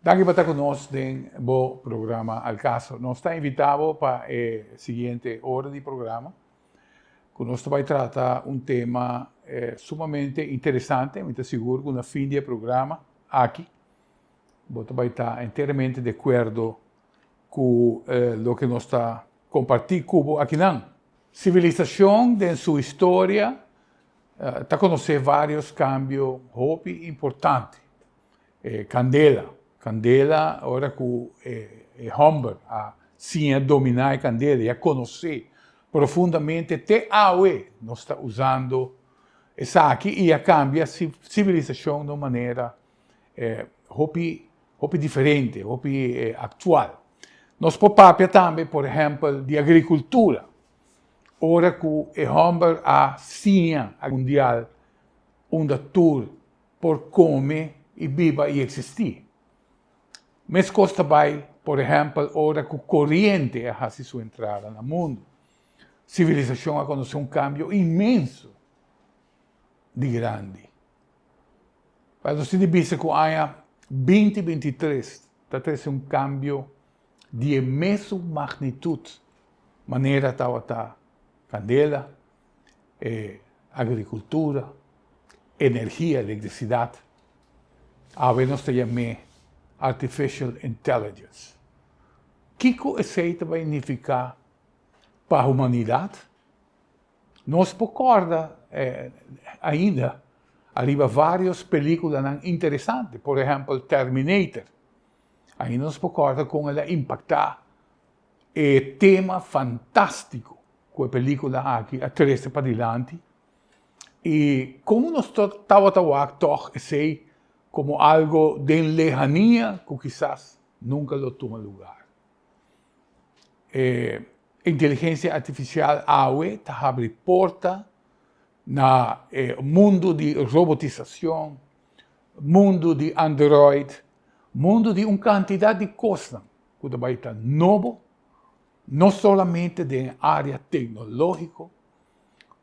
Danki pa ta ku nos den bo programa Al Caso. Nos ta invitá bo pa e siguiente ora di programa ku nos ta bai trata un tema sumamente interesante. Mi ta sigur ku na fin di e programa aki bo ta bai ta enteramente di akuerdo ku loke nos ta kompartí ku bo akinan. Sivilisashon den su historia ta konosé vários kambio hopi importante. E kandela, kandela ora ku e hòmber a siña dominá e kandela i a konosé profundamente te awe nos ta usando esaki i a kambia sivilisashon na un manera hopi hopi diferente, hopi aktual. Nos por papia tambe por ehèmpel di agrikultura, ora ku e hòmber a siña mundial unda tur por kome i biba i eksistí. Meskos ta bai, por ehèmpel, ora ku koriente a hasi su entrada na mundu. Sivilisashon a konosé un kambio inmenso di grandi. Pero nos tin di bisa ku aña 2023 ta trese un kambio di e mesun magnitut manera tabata kandela, e agrikultura, energia, elektrisidat. Awe nos ta yam'é artificial intelligence. Kiko esei ta bai nifiká pa humanidat? Nos por kòrda ainda ariba vários pelíkulanan interesante, por ehèmpel Terminator. Ainda nos por kòrda kon el a impaktá e tema fantástiko ku e pelíkula aki a trese padilanti i kon nos tabata wak tòg esei komo algo den lehania ku kisas nunka lo tuma lugar. E inteligensia artifisial awe ta habri porta na e mundu di robotisashon, mundu di android, mundu di un kantidat di kosnan ku ta bai ta nobo, no solamente den e área teknológiko,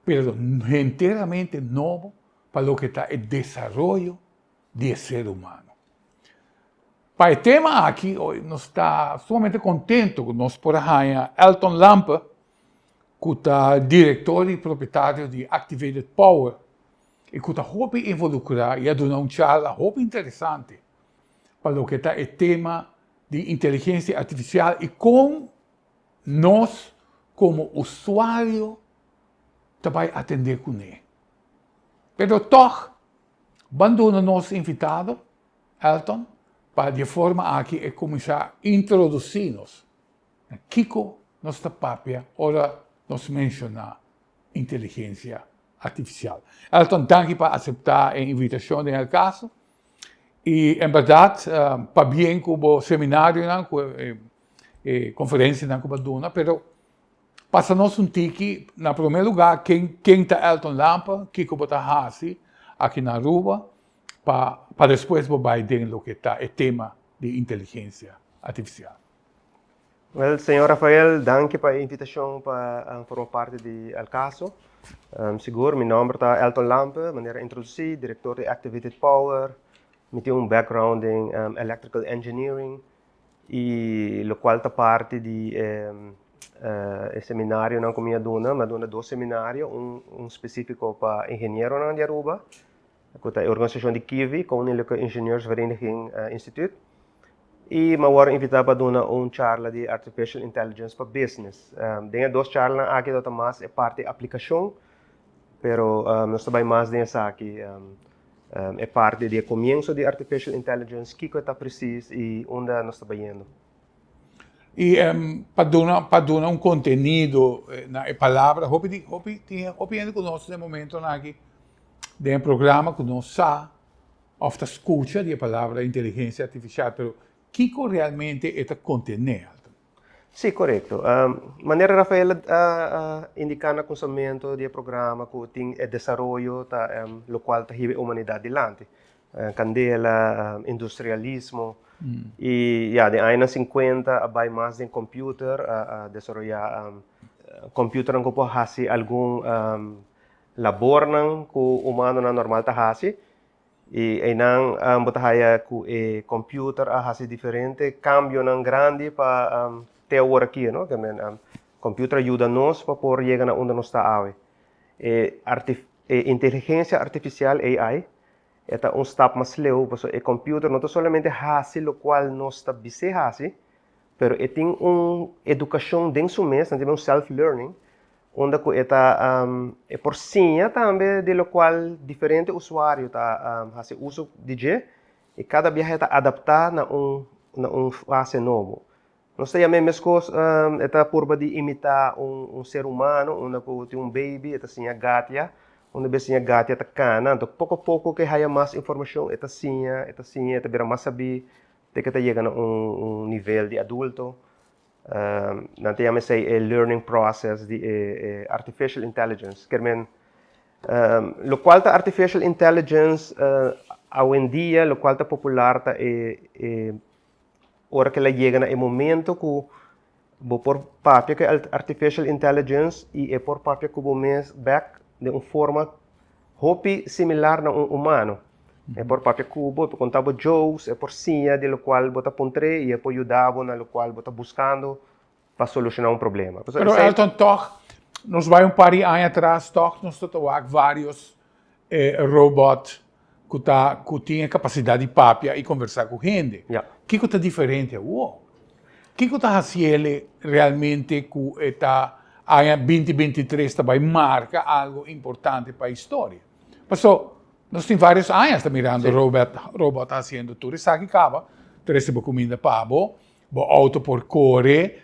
pero henteramente nobo pa loke ta e desaroyo di e ser humano. Pa e tema aki nos ta sumamente contento cu nos por a haña Elton Lampe cu ta director y propietario di Activated Power y cu ta hopi involucra y a duna un charla hopi interesante pa loke ta e tema di inteligencia artificial y con nos como usuario ta bay atende cune. Pero tog Ban duna nos invitado, Elton, pa di e forma aki e kuminsá introdusí nos na kiko nos ta papia ora nos menshoná inteligensia artifisial. Elton, danki pa aseptá e invitashon den el kaso i en bèrdat pabien ku bo seminarionan, ku e konferensianan ku bo a duna, pero Pasa nos un tiki, na prome lugar ken ken ta Elton Lampe, kiko bo ta hasi aki na Aruba pa pa despues bo bai den loke ta e tema di inteligencia artificial. Wel, señor Rafael, danki pa e invitacion pa forma parti di El Caso. Sigur, mi nomber ta Elton Lampe, manera introduci, director di Activated Power. Mi tin un background den electrical engineering. Y locual ta parti di e e seminarionan cu mi a duna, mi a duna dos seminario, un un specifico pa ingenieronan di Aruba, cu ta e organisacion di KIVI, Koninklijke Ingenieursvereniging Instituut, y mi a worde invita pa duna un charla di Artificial Intelligence pa Business. Den e dos charlanan aki lo ta mas e parti aplicacion, pero nos ta bay mas den esaki. E parti di e comienso di artificial intelligence, kico e ta precies y unda nos ta bayendo. Y pa duna pa duna un contenido na e palabra, hopi di hopi tin hopi hende cu nos den momentonan aki den e programa cu no sa of ta scucha di e palabra inteligencia artificial, pero kico realmente e ta contene? Sí, korekto. Manera Rafael a indiká na kunsamentu di e programa ku tin e desaroyo ta lokual ta hiba e humanidat dilanti. Kandela, industrialismo i ya den añanan sinkuenta a bai mas den kòmpiuter, a desaroyá kòmpiuternan ku por hasi algun labornan ku humanonan normal ta hasi. I einan bo ta haya ku e computer a hasi diferente kambionan grandi pa te awor aki, no? Ke men computer a yuda nos pa por yega na unda nos ta awe. E e inteligensia artifisial, AI, e ta un stap mas leu pasobra e computer no ta solamente hasi lokual nos ta bis'é hasi, pero e tin un edukashon den su mes, nan ta yama un self learning, unda ku e ta e por siña tambe di lokual diferente usuario ta hasi uso di dje i kada biaha e ta adaptá na un na un fase nobo. Nos ta yam'é meskos e ta purba di imitá un un ser humano unda ku tin un baby e ta siña gatia, unda be siña gatia ta kana, anto poko poko ku e haya mas informashon e ta siña e ta siña e ta bira mas sabí te ku e ta yega na un un nivel di adulto. Nan ta yama esei e learning process di e artificial intelligence. Kier men, lokual ta artificial intelligence awendia, lokual ta popular ta e e ora ku el a yega na e momento ku bo por papia ku e artificial intelligence i e por papia ku bo mes bek den un forma Hopi similar na un humano. E por papia ku bo, e por konta bo jokes, e por siña di lokual bo ta puntr'é i e por yuda bo na lokual bo ta buskando pa solushoná un problema. Pero Elton, tòg nos bai un par di aña atras, tòg nos ta ta wak vários robòt ku ta ku tin e kapasidat di papia i konversá ku hende. Kiko ta diferente awor? Kiko ta hasiele realmente ku e ta aña binti 23 ta bai marka algo importante pa historia? Paso nos tin varios añas ta mirando robot robot hasiendo tur esaki kaba, trese bo kuminda pa bo, bo outo por kore,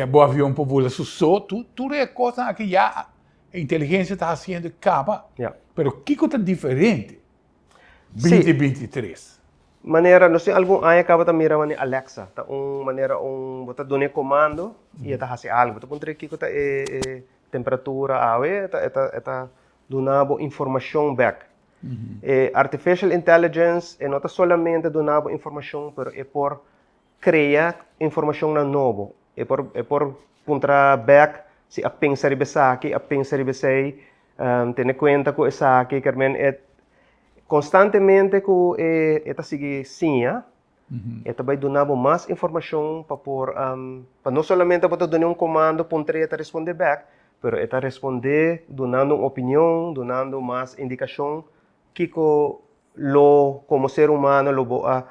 bo avion por bula su so, tur e kosnan aki ya inteligensia ta hasiendo kaba. Pero kiko ta diferente? 2023. Manera, nos tin algun aña kaba ta mira manera Alexa, ta un manera un bo ta duna e komando i e ta hasi algu. Bo ta puntra kiko ta e e temperatura awe, e ta e ta e ta duna bo informashon bèk. E artificial intelligence e no ta solamente duna bo informashon pero e por krea informashonnan nobo. E por e por puntra bèk si a pensa riba esaki, a pensa riba esei, tene kuenta ku esaki, kermen e konstantemente ku e e ta sigui siña, e ta bai duna bo mas informashon pa por pa no solamente bo ta dun'é un komando puntr'é e ta respondé bèk, pero e ta respondé dunando un opinion, dunando mas indikashon kiko lo komo ser humano lo bo a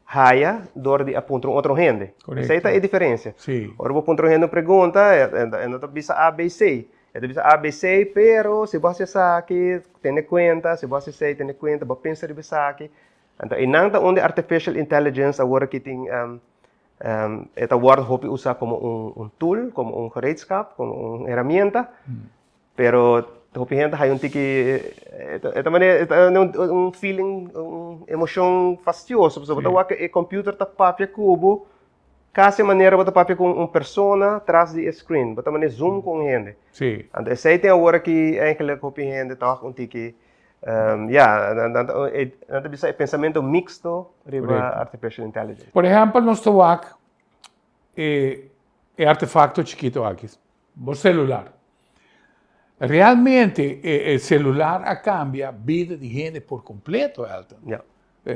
haya dor di a puntra un otro hende. Esei ta e diferencia. Ora bo puntra un hende un pregunta, e no ta bisa A, B, C. E ta bisa A, B, C, pero si bo hasi esaki, tene cuenta, si bo hasi esei, tene cuenta, bo pensa riba esaki. Anto einan ta unda e artificial intelligence awor aki tin, e ta wòrdu hopi usa komo un tool, komo un gereedschap, komo un herramienta. Pero hopi hende ta haya un tiki, e ta manera, e ta un feeling, un emocion fastioso, pasobra bo ta wak e computer ta papia ku bo kasi manera bo ta papia ku un persona tras di e screen, bo ta manera zoom ku un hende. Anto esei tin awor aki eigenlijk hopi hende tòg un tiki, ya, nan ta bisa e pensamento mixto riba artificial intelligence. Por ehempel nos ta wak e artefacto chikito aki, Bo celular. Realmente e celular a cambia bida di hende por completo, Elton. Ja.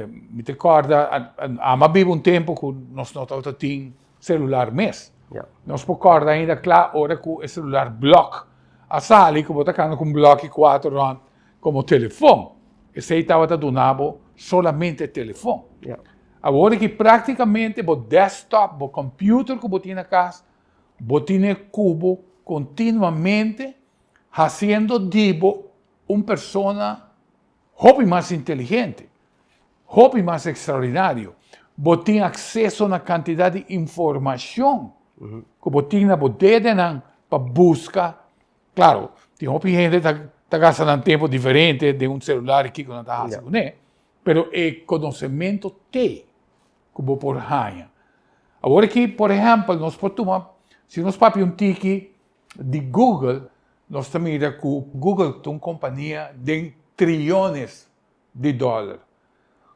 Mi ta corda, amo a biba un tempo cu nos no tabata tin celular mes. Ja. Nos por corda ainda cla ora cu e celular blok a sali, cu bo ta cana cu un bloki cuatro rond como telefon. Esey tabata duna bo solamente telefon. Ja. Awor aki practicamente bo desktop, bo computer cu bo tin na cas, Bo tine ku bo kontinuamente hasiendo di bo un persona hopi mas inteligente, hopi mas ekstraordinario. Bo tin akseso na kantidat di informashon ku bo tin na bo dedenan pa buska. Klaro, tin hopi hende ta gasta nan tempu diferente den un selular i kiko nan ta hasi kuné, pero e konosementu t'ei. ku bo por haña. Awor aki, por ehèmpel, nos por tuma, si nos papia un tiki di Google, nos ta mira ku Google ta un kompania den triones di dòler.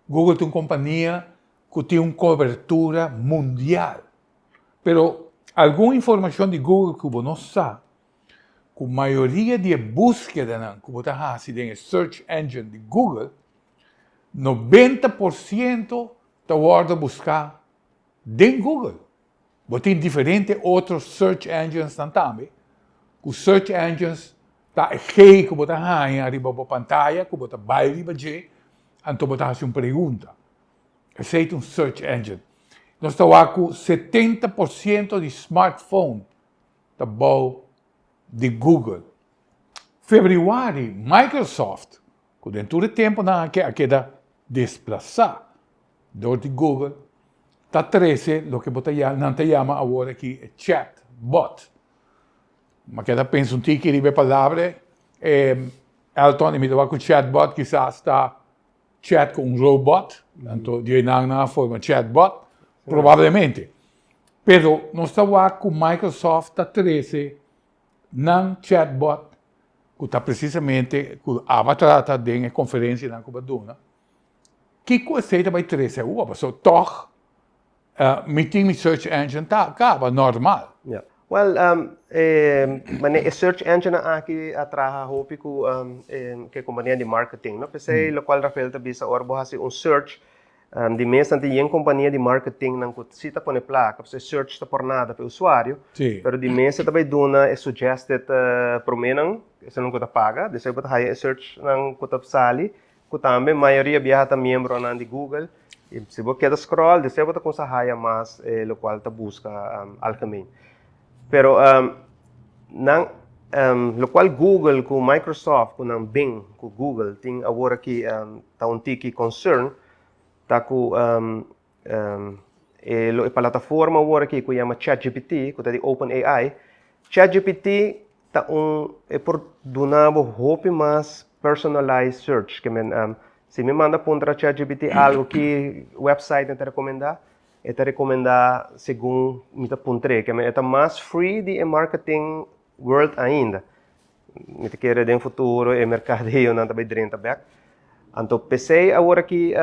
Google ta un kompania ku tin un kobertura mundial. Pero algun informashon di Google ku bo no sa, ku mayoria di e búskedanan ku bo ta hasi den e search engine di Google, 90% ta wòrdu buská den Google. Bo tin diferente otro search engines nan tambe, ku search engines ta e G ku bo ta haña riba bo pantaya ku bo ta bai riba dje, anto bo ta hasi un pregunta. Esei ta un search engine. Nos ta wak ku 70% di smartphone ta bou di Google. Februari, Microsoft, ku den tur e tempunan aki a keda desplasá dor di Google, ta trese loke bo ta nan ta yama awor aki e chatbot. Mi a keda pensa un tiki riba e palabra, Elton, i mi ta wak ku chatbot kisas ta chat ku un robot, anto di einan nan a forma chatbot, probablemente. Pero nos ta wak ku Microsoft ta trese nan chatbot ku ta presisamente ku aba trata den e konferensianan ku bo a duna. Kiko esei ta bai trese awo? Pasobra tòg mi tin mi search engine ta kaba normal. Ya. Well, e manera e search engine aki a traha hopi ku e kompania di marketing, no? P'esei lokual Rafael ta bisa ora bo hasi un search, di mes nan tin yen kompania di marketing nan ku si ta pone plaka, pasobra e search ta por nada pa e usuario, pero di mes e ta bai duna e suggested proménan, esanan ku ta paga, despues bo ta haya e search nan ku ta sali Ku tambe mayoria biaha ta miembronan di Google i si bo keda scroll despues bo ta kumsa haya mas e lokual ta buska algemeen. Pero nan lokual Google ku Microsoft ku nan Bing ku Google tin awor aki ta un tiki concern ta ku e lo e plataforma awor aki ku yama ChatGPT ku ta di OpenAI, ChatGPT ta un e por duna bo hopi mas personalized search ke men si mi manda puntra ChatGPT algo ki website mi ta rekomenda e ta rekomenda segun mi ta puntr'e ke men e ta mas free di e marketing world ainda mi ta kere den futuro e merkadeonan ta bai drenta bek anto p'esei awor aki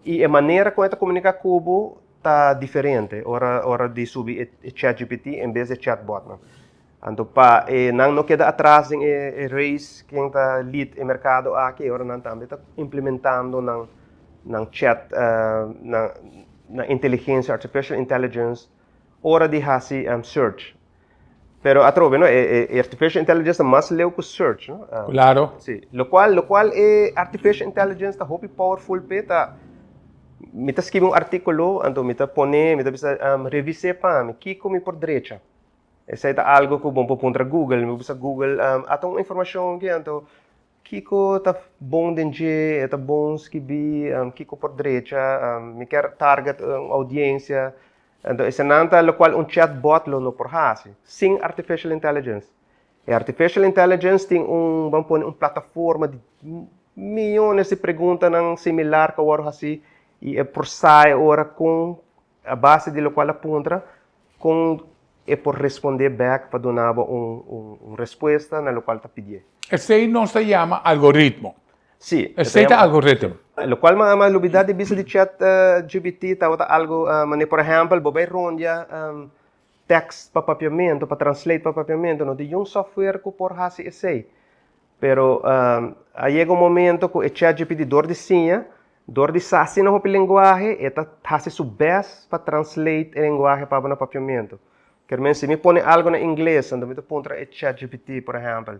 i e manera kon e ta komunika ku bo ta diferente ora ora di subi e ChatGPT en bes di e chatbotnan. Anto pa e nan no keda atras den e race ken ta lead e merkado aki e ora nan tambe ta implementando nan nan chat nan nan inteligencia artificial intelligence ora di hasi search. Pero atrobe no e e artificial intelligence ta mas leu ku search no. Claro. Si lokual lokual e artificial intelligence ta hopi powerful p'e ta mi ta skibi un artikulo anto mi ta pone mi ta bisa revis'e pa mi kiko mi por drecha. Esei ta algo ku bo por puntra Google. Mi por bisa Google, ata un informashon aki anto kiko ta bon den dje, e ta bon skibí, kiko por drecha, mi kier target un oudiensia. Anto esenan ta lokual un chatbot lo no por hasi sin artificial intelligence. E artificial intelligence tin un, ban pone un plataforma di miyones di preguntanan similar ku a wòrdu hasi i e por sa e ora kon A base di lokual a puntra, kon e por respondé bèk pa duna bo un respuesta na lokual ta pidié. Esei nos ta yama algoritmo. Sí. Esei ta algoritmo. Lokual mi a lubidá di bisa di chat GPT tabata algu manera por ehèmpel bo bai rondia tèks pa papiamentu, pa translate pa papiamentu, no tin yun software ku por hasi esei. Pero a yega un momento ku e ChatGPT dor di siña, dor di sa asina hopi lenguahe, e ta hasi su best pa translate e lenguahe pa bo na papiamentu. Kier men si mi pone algu na ingles, anto mi ta puntra e ChatGPT por ehèmpel,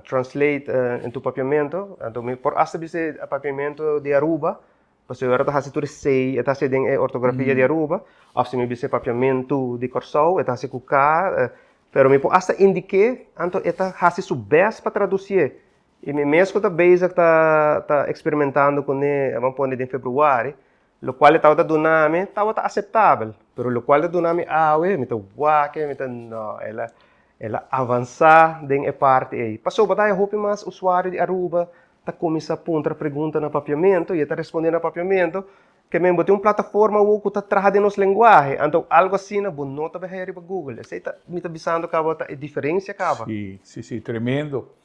translate into papiamentu, anto mi por asta bisa e papiamentu di Aruba, Pasobra ora ta hasi tur esei, e ta hasi den e ortografia di Aruba, òf si mi bisa e papiamentu di Kòrsou, e ta hasi ku K, pero mi por asta indik'é, anto e ta hasi su bèst pa tradusié. I mi mes ku ta bezig ta ta eksperimentando kuné, a pone den febrüari, lokual e tabata duna mi tabata aseptabel, pero lokual ta duna mi awe, mi ta wak e, mi ta no, el a el a avansá den e parti ei. Pasobra ta hay hopi mas usuario di Aruba ta kuminsá puntra pregunta na papiamentu i e ta respondé na papiamentu, ke men bo tin un plataforma awor ku ta traha den nos lenguahe, anto algu asina bo no ta bai haya riba Google. Esei ta mi ta bisando kaba ta e diferensia kaba. Sí, sí, sí, tremendo.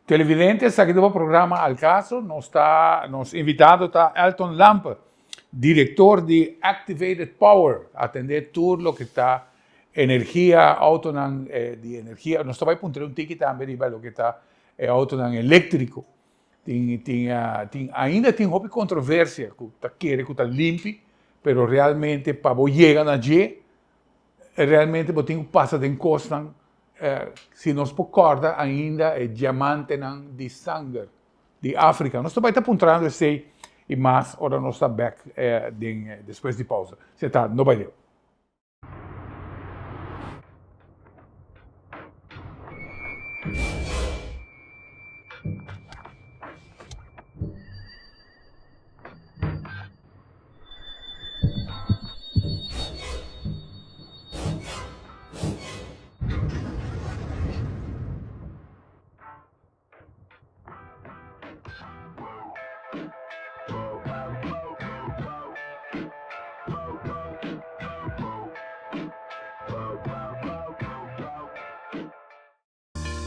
Televidente, esaki ta bo programa Al Caso, nos ta, nos invitado ta Elton Lampe, director di Activated Power, atendé tur loke ta energia, autonan di energia, nos ta bai puntra un tiki tambe riba loke ta e autonan eléktriko. Tin tin tin ainda tin hopi controversia cu ta kere cu ta limpi, pero realmente pa bo yega na dje, realmente bo tin cu pasa den cosnan, si nos por corda ainda e diamantenan di sanger di Africa. Nos ta bay ta puntrando esey y mas ora nos ta bek den despues di pausa. Si ta, no bay leu.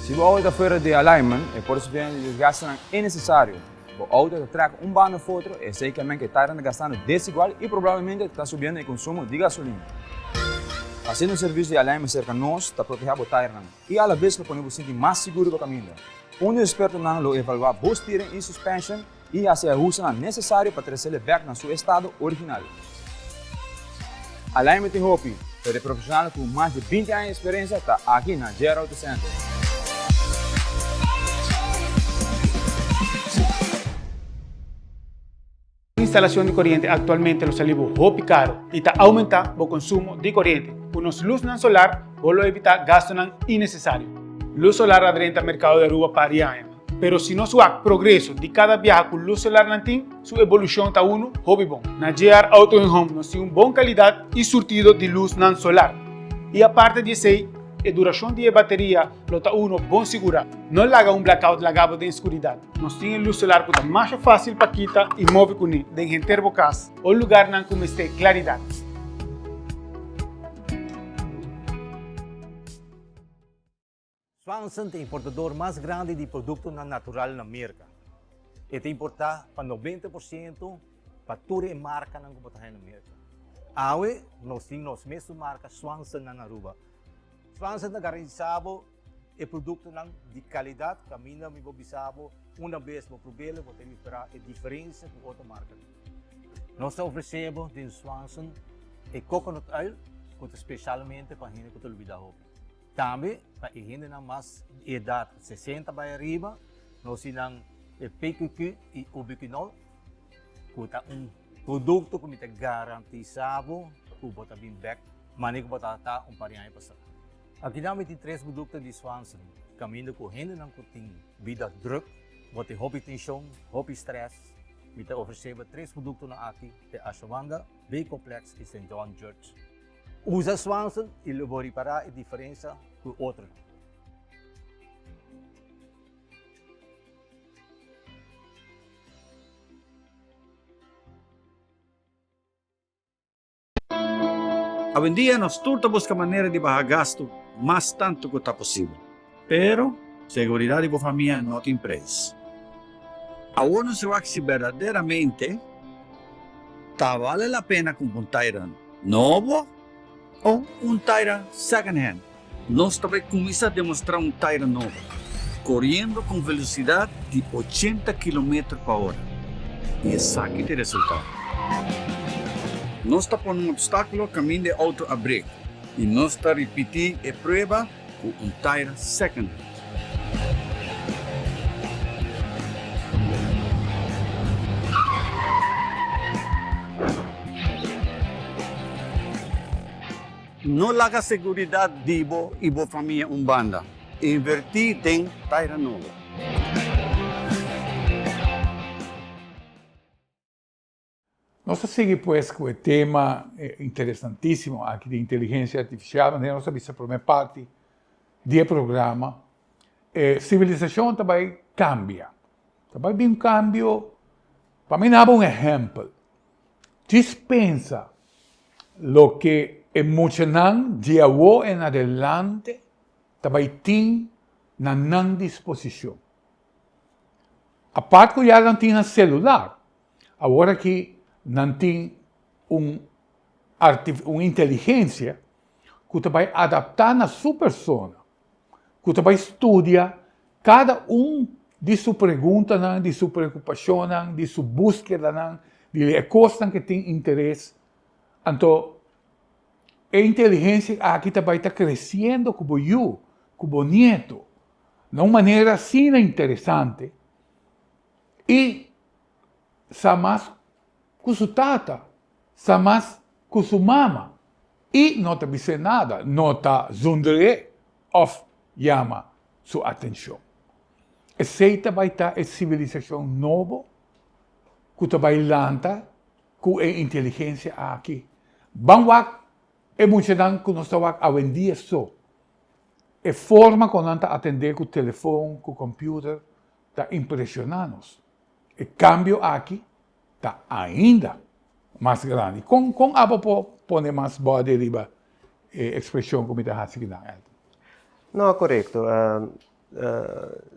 Si bo auto ta fuera di alignment, e por sufriendo di desgastenan innecesario. Bo auto ta trek un banda of otro, esey ke men ke tairan ta gastando desigual y probablemente ta subiendo e consumo di gasolina. Haciendo un servicio di alignment cerca nos ta proteha bo tairnan. I alabes lo pone bo sinti mas sigur riba kaminda. Un di ekspertonan lo evaluá bo steering i suspension i hasi e ahustenan nesesario pa tresele bèk na su estado original. Alignment tin hopi, pero e profeshonalnan ku mas di 20 aña di eksperensia ta aki na JR Auto Center. Instalacion di coriente actualmente lo sali bo hopi caro y ta aumenta bo consumo di coriente. Cu nos luznan solar bo lo evita gastonan innecesario. Luz solar a drenta mercado di Aruba par di aña, pero si nos wak progreso di cada biaha cu luz solar nan tin, su evolucion ta uno hopi bon. Na JR Auto and Home nos tin un bon calidad y surtido di luznan solar. Y aparte di esey, e duracion di e bateria lo ta uno bon sigura. No laga un blackout laga bo den scuridad. Nos tin e luz solar cu ta masha facil pa kita y move cune den henter bo cas o lugarnan cu mester claridad. Swanson ta e importador mas grandi di productonan natural na Merca. E ta importa pa 90% pa tur e marcanan cu bo ta haya na Merca. Awe nos tin nos mesun marca Swanson na Aruba. Swanson ta garantisa bo E produktonan di kalidat kaminda mi por bisa bo una bes bo prob'el bo ta ripara e diferensia ku otro markanan. Nos ta ofresé bo den Swanson e coconut oil ku ta spesialmente pa hende ku ta lubida hopi. Tambe pa e hendenan mas di edat 60 bai ariba nos tin nan e PQQ i Ubiquinol ku ta un produkto ku mi ta garantisa bo ku bo ta bin bèk manera ku bo tabata un par di aña pasá. Akinan mi tin tres produkto di Swanson, kaminda ku hendenan ku tin bida druk, bo tin hopi tenshon, hopi stress, mi ta ofresé bo tres produktonan aki, e Ashwagandha, B-complex i Saint John Church. Usa Swanson i lo bo ripará e diferensia ku otronan. Awendia nos tur ta buska manera di baha gastu mas tantu ku ta posibel. Pero, seguridat di bo famia no tin preis. Awor nos wak si berdaderamente ta bale la pena kumpra un taira nobo o un taira second hand. Nos ta bai kuminsá demostrá un taira nobo, koriendo ku un velosidat di 80 kilometer pa ora. I esaki ta e resultado. Nos ta pone un opstákulo kaminda e outo a brek i nos ta ripití e prueba ku un taira second hand. No laga seguridat di bo i bo famia un banda. Invertí den taira nobo. Nos ta sigui pues ku e tema interesantísimo aki di inteligensia artifisial, manera nos a bisa promé parti di e programa, e sivilisashon ta bai kambia, ta bai bin un kambio, pa mi naba un ehèmpel, djis pensa Loke e muchanan di awo en adelante ta bai tin na nan disposicion. Apart cu ya nan tin nan celular, awor aki nan tin un un inteligencia cu ta bai adapta na su persona, cu ta bai studia cada un. di su preguntanan, di su preokupashonnan, di su búskedanan, di e kosnan ku e tin interes. Anto e inteligensia aki ta bai ta kresiendo ku bo yu, ku bo nieto, na un manera asina interesante i sa mas ku su tata, sa mas ku su mama i no ta bis'é nada, no ta zundri'é òf yama su atenshon. Esei ta bai ta e sivilisashon nobo ku ta bai lanta ku e inteligensia aki. Ban wak e muchanan ku nos ta wak awendia so. E forma ku nan ta atendé ku telefon, ku kòmpiuter ta impreshoná nos. E kambio aki ta ainda mas grandi. Kon kon abo por pone mas body riba e ekspreshon ku mi ta hasi kinan, Elton? No, korekto.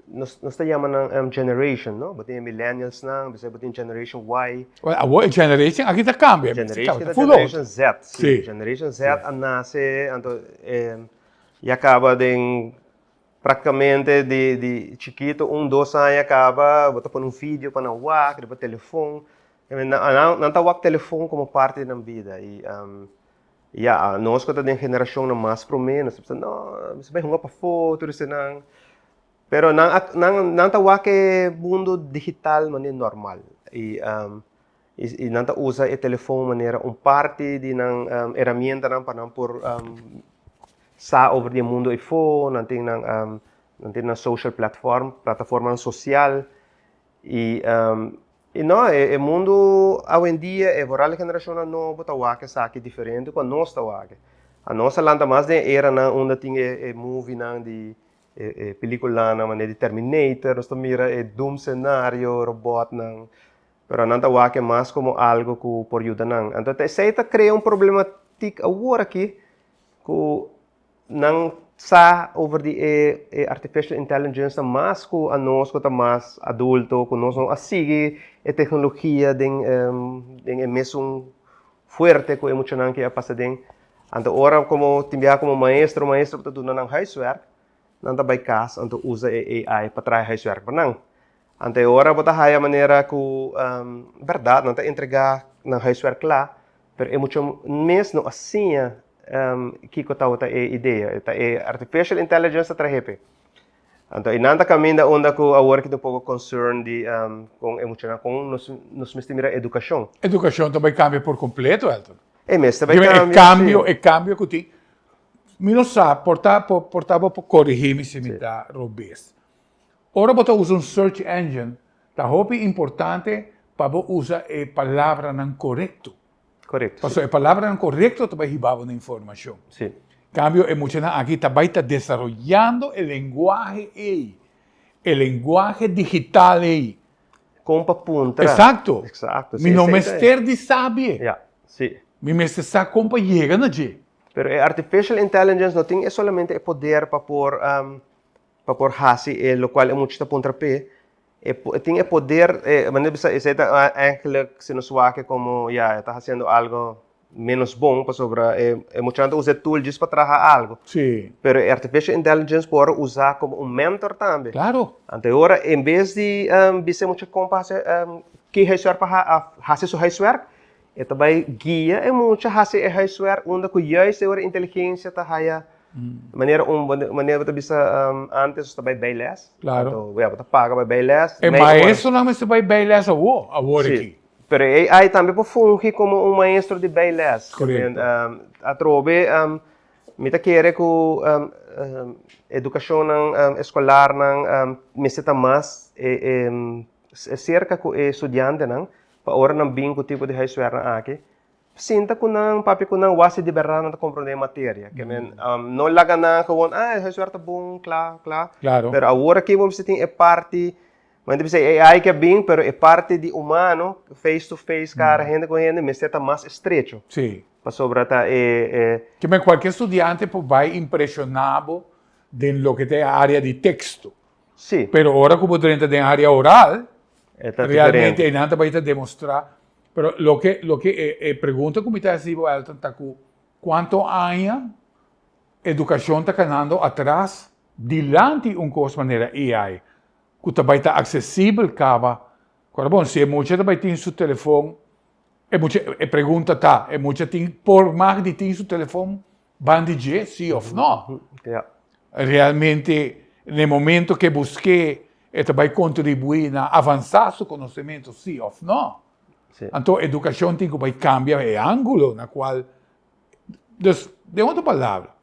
Nos nos ta yama nan generation, no? Bo tin e millennialsnan, bo tin generation Y. Well, awor e generation aki ta kambia. Generation ta generation Z. Si. Generation Z a nase, anto ya kaba den Praktikamente di di chikito un dos aña kaba bo ta pone un video pa nan wak riba telefon. Nan ta wak telefon komo parti di nan bida i ya nos ku ta den generashonnan mas promé nos ta bisa no mester bai hunga pafó tur esenan pero nan a nan ta wak e mundu digital manera normal i i nan ta usa e telefon manera un parti di nan heramientanan pa nan por sa over di e mundo eyfo, nan tin nan nan tin nan social platform, plataformanan social y y no e mundo awendia e vooral e generacionnan nobo ta wak esaki diferente cu anos ta wak. Anos a lanta mas den e eranan unda tin e movienan di e peliculanan manera di Terminator, nos ta mira e doom scenario, robotnan, pero nan ta wak e mas como algo cu por yuda nan. Anto esey ta crea un problematic awor aki Ku nan sa over di e e artificial intelligence ta mas ku anos ku ta mas adulto, ku nos no a sigui e teknologia den den e mesun fuerte ku e muchanan ke a pasa den. Anto ora komo tin biaha komo maestro, maestro ku ta duna nan huiswerk, nan ta bai kas anto usa e AI pa traha e huiswerk pa nan. Anto e ora bo ta haya manera ku bèrdat nan ta entregá nan huiswerk kla, pero e mucha mes no a siña kiko tabata e idea. Ta e artificial intelligence ta trahe p'e. Anto einan ta kaminda unda ku awor ki ta un poko concern di kon e muchanan, kon nos nos mester mira edukashon. Edukashon ta bai kambia por kompleto, Elton. E mester bai kambia, si. E kambio, e kambio ku tin, mi no sa, por ta, por ta bo por korigí mi si mi ta robes. Ora bo ta usa un search engine, ta hopi importante pa bo usa e palabranan korekto. Korekto, si. Pasobra e palabranan korekto ta bai hiba bo na informashon. Si. Kambio e muchanan aki ta bai ta desaroyando e lenguahe ei, e lenguahe digital ei. Kon pa puntra. Eksakto. Eksakto, si. Mi no mester di sabi e. Ya, si. Mi mester sa kon pa yega na dje. Pero e artificial intelligence no tin e solamente e poder pa por pa por hasi e locual e mucha ta puntra p'e, e tin e poder, e manera bisa esei ta eigenlijk si nos wak como ya e ta haciendo algo menos bon pasobra e e muchanan ta usa e tool djis pa traha algo. Sí. Pero e artificial intelligence por usa como un mentor tambe. Claro. Anto e ora en bes di bisa e mucha con pa hasi ki huiswerk pa hasi su huiswerk, e ta bai guia e mucha hasi e huiswerk unda cu juist e ora inteligencia ta haya Manera un manera bo ta bisa antes nos ta bai bijles. Claro. Anto ya bo ta paga bai bijles. E maestronan mester bai bijles awor, awor Sí. aki. Pero e AI tambe por fungi como un maestro di bijles. Correcto. Atrobe mi ta kere cu educacionnan escolarnan mester ta mas cerca cu e studiantenan pa ora nan bin cu tipo di huiswerknan aki Sinta ku nan, papia ku nan, wak si di bèrdat nan ta komprondé e materia. Ke men no laga nan gewoon, ah, e huiswerk ta bon, kla, kla. Klaro. Pero awor aki bo mester tin e parti, bo ta bisa e AI ke a bin, pero e parti di humano, face to face, kara hende ku hende, mester ta mas estrecho. Sí. Pasobra ta e, e. Ke men kualke studiante por bai impreshoná bo den loke ta e área di teksto. Sí. Pero ora ku bo drenta den área oral, E ta realmente diferente. einan ta bai ta demostrá Pero loke loke e e pregunta ku mi ta hasi bo Elton ta ku kuantu aña edukashon ta kanando atras dilanti un kos manera AI. ku ta bai ta aksesibel kaba. Kòrda bon, si e mucha ta bai tin su telefon, e mucha, e pregunta ta, e mucha tin por mag di tin su telefon ban di dje, si òf nò? Realmente, na e momento ku e busk'é, e ta bai kontribuí na avansá su konosementu, si òf nò? Anto edukashon tin ku bai kambia e ángulo na kual, dus, den otro palabra,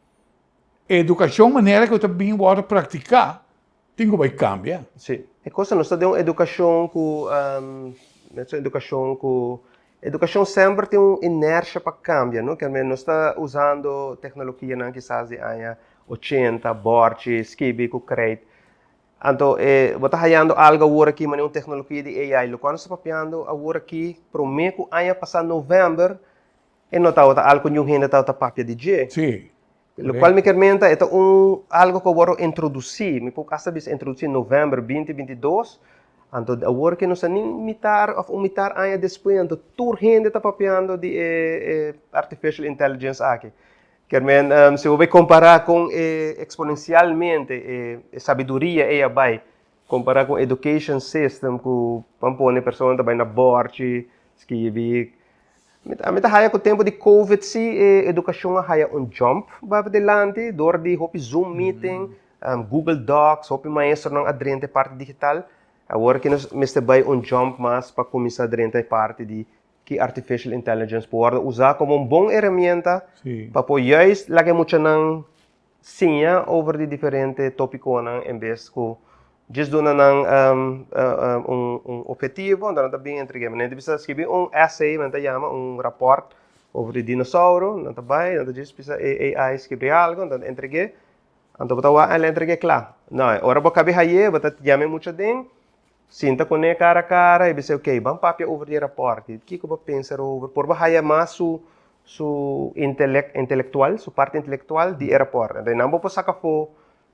edukashon manera ku ta bin wòrdu praktiká tin ku bai kambia. Sí. E cosa nos ta den un edukashon ku, nos ta edukashon ku, edukashon semper tin un inercia pa kambia, no? Kende nos ta usando teknologianan kisas di aña ochenta, bòrchi, skibi ku kreit. Anto e bo ta hayando algo awor aki manera un teknologia di AI, lokual nos ta papiando awor aki promé ku aña pasá novèmber e no tabata algo ku niun hende tabata papia di dje. Sí. Lokual mi kier menta e ta un algo ku a wòrdu introdusí, mi por asta bisa introdusí novèmber binti 22, anto awor aki nos ta ni mitar òf un mitar aña despues anto tur hende ta papiando di e e artificial intelligence aki. Kier men si bo bai kompará kon e eksponensialmente e sabiduria ei a bai kompará ku education system ku ban pone persona ta bai na bòrchi skibi. Mi ta haya ku tempu di covid si e edukashon a haya un jump bai dilanti dor di hopi zoom meeting, google docs, hopi maestronan a drenta e parti digital. Awor aki nos mester bai un jump mas pa kuminsá drenta e parti di ki artificial intelligence por wòrdu usá komo un bon herramienta pa por juist laga e muchanan siña over di diferente tópikonan en bes ku djis duna nan un ophetivo anto nan ta bin entreg'é. Nan ta bisa skibi un essay, nan ta yama un rapòrt over di dinosauro, nan ta bai nan ta djis bisa e AI skibi algu anto nan ta entreg'é, anto bo ta wak el a entreg'é kla. No, ora bo kabi hay'é bo ta yama e mucha den Sinta kuné kara kara i bisa ok ban papia over di e rapòrt i kiko bo pensa erover por bo haya mas su su intelek intelektual su parti intelektual di e rapòrt anto einan bo por saka afó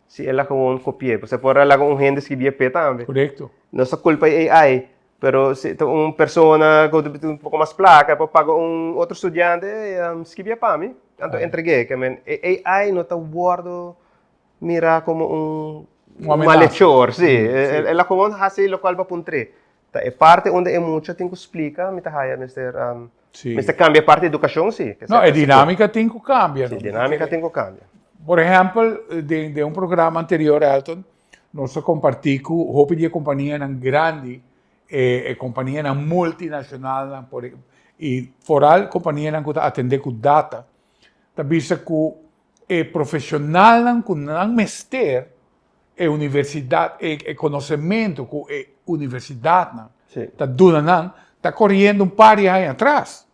si el a gewoon kopi'é pasobra por a laga un hende skibié p'e tambe Korekto. No ta kulpa e AI pero si ta un persona ku tin un poko mas plaka e por paga un otro studiante ey skibié pa mi anto entreg'é ke men e AI no ta wòrdu mira como un malhechor, sí. El a gewoon haci locual bo a puntr'é. Ta e parte unda e mucha tin cu splica, mi ta haya mester, mester cambia e parte di educacion, sí. No, e dinamica tin cu cambia. Sí, dinamica tin cu cambia. Por ehempel, den un programa anterior, Elton, nos a comparti cu hopi di e companianan grandi, e companianan multinacionalnan, y foral companianan cu ta atende cu data, ta bisa cu E profesionalnan ku nan mester e universidat, e konosementu ku e universidatnan ta duna nan, ta koriendo un par di aña atras.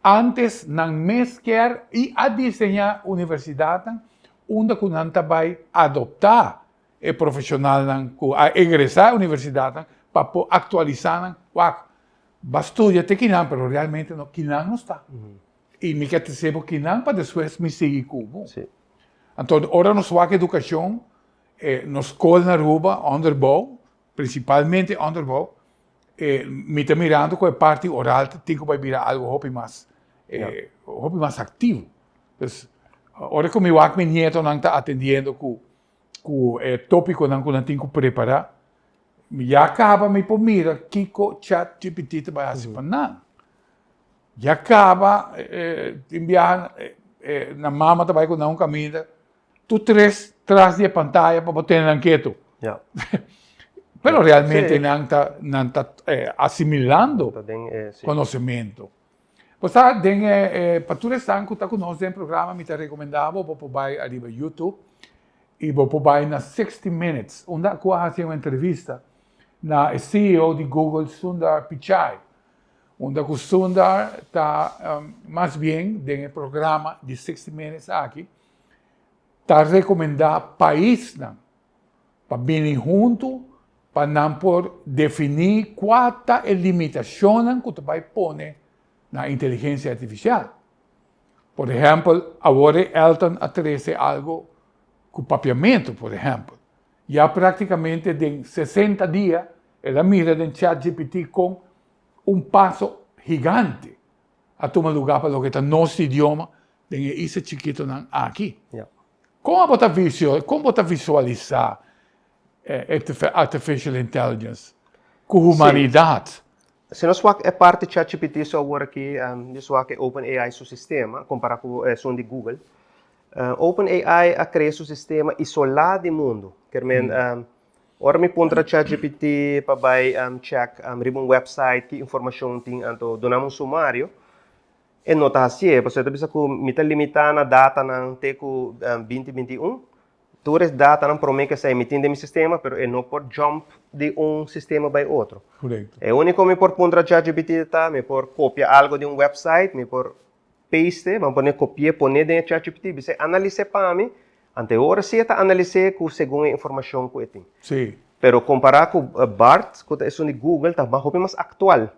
Antes nan mes kier i a diseñá universidatnan unda ku nan ta bai adoptá e profesionalnan ku a egresá e universidatnan pa por aktualisá nan. Wak, bo a studia te kinan, pero realmente no kinan no sta. I mi ke trese bo kinan pa despues mi sigui ku bo. Sí. Anto ora nos wak edukashon, nos skol na Aruba, onderbouw, prinsipalmente onderbouw, mi ta mirando ku e parti oral ta tin ku bai bira algu hopi mas, hopi mas aktivo. Dus, ora ku mi wak mi nietonan ta atendiendo ku ku e topikonan ku nan tin ku prepará, mi ya kaba mi por mira kiko chat gpt ta bai hasi pa nan. Ya caba tin biaha nan mama ta bai cu nan un caminda, tur tres tras di e pantaya pa bo tene nan ketu. Pero realmente nan ta nan ta asimilando conocemento. Bo sa den e pa tur esnan cu ta cu nos den programa mi ta recomenda bo bo por bai ariba YouTube y bo por bai na 60 minutes unda cu a haci un entrevista na e CEO di Google Sundar Pichai. Unda ku Sundar ta mas bien den e programa di 60 Minutes aki ta rekomendá paisnan pa bini huntu pa nan por definí kua ta e limitashonnan ku ta bai pone na inteligensia artifisial. Por ehèmpel, awor e Elton a trese algu ku papiamentu, por ehèmpel. Ya práktikamente den 60 dia el a mira den ChatGPT kon un paso gigante a tuma lugá pa loke ta nos idioma den e isla chikitonan aki. Kon abo ta kon bo ta visualisá? Artificial Intelligence ku humanidat. Si nos wak e parti ChatGPT su awor aki, nos wak e OpenAI su sistema kompara ku esun di Google. OpenAI a krea su sistema isolá di mundu. Kier men, ora mi puntra ChatGPT pa bai check riba un website ki informashon tin anto duna mi un sumario, e no ta hasié pasobra e ta bisa ku mi ta limitá na datanan te ku binti 21. Tur e datanan promé ku esei mi tin den mi sistema, pero e no por jump di un sistema bai otro. Korekto. E úniko mi por puntra ChatGPT ta, mi por kopia algu di un website, mi por paste, ban pone kopi'é, pon'é den e ChatGPT, bis'é analis'é pa mi, anto e ora sí e ta analis'é ku segun e informashon ku e tin. Sí. Pero kompará ku Bard, ku ta esun di Google, ta hopi mas aktual.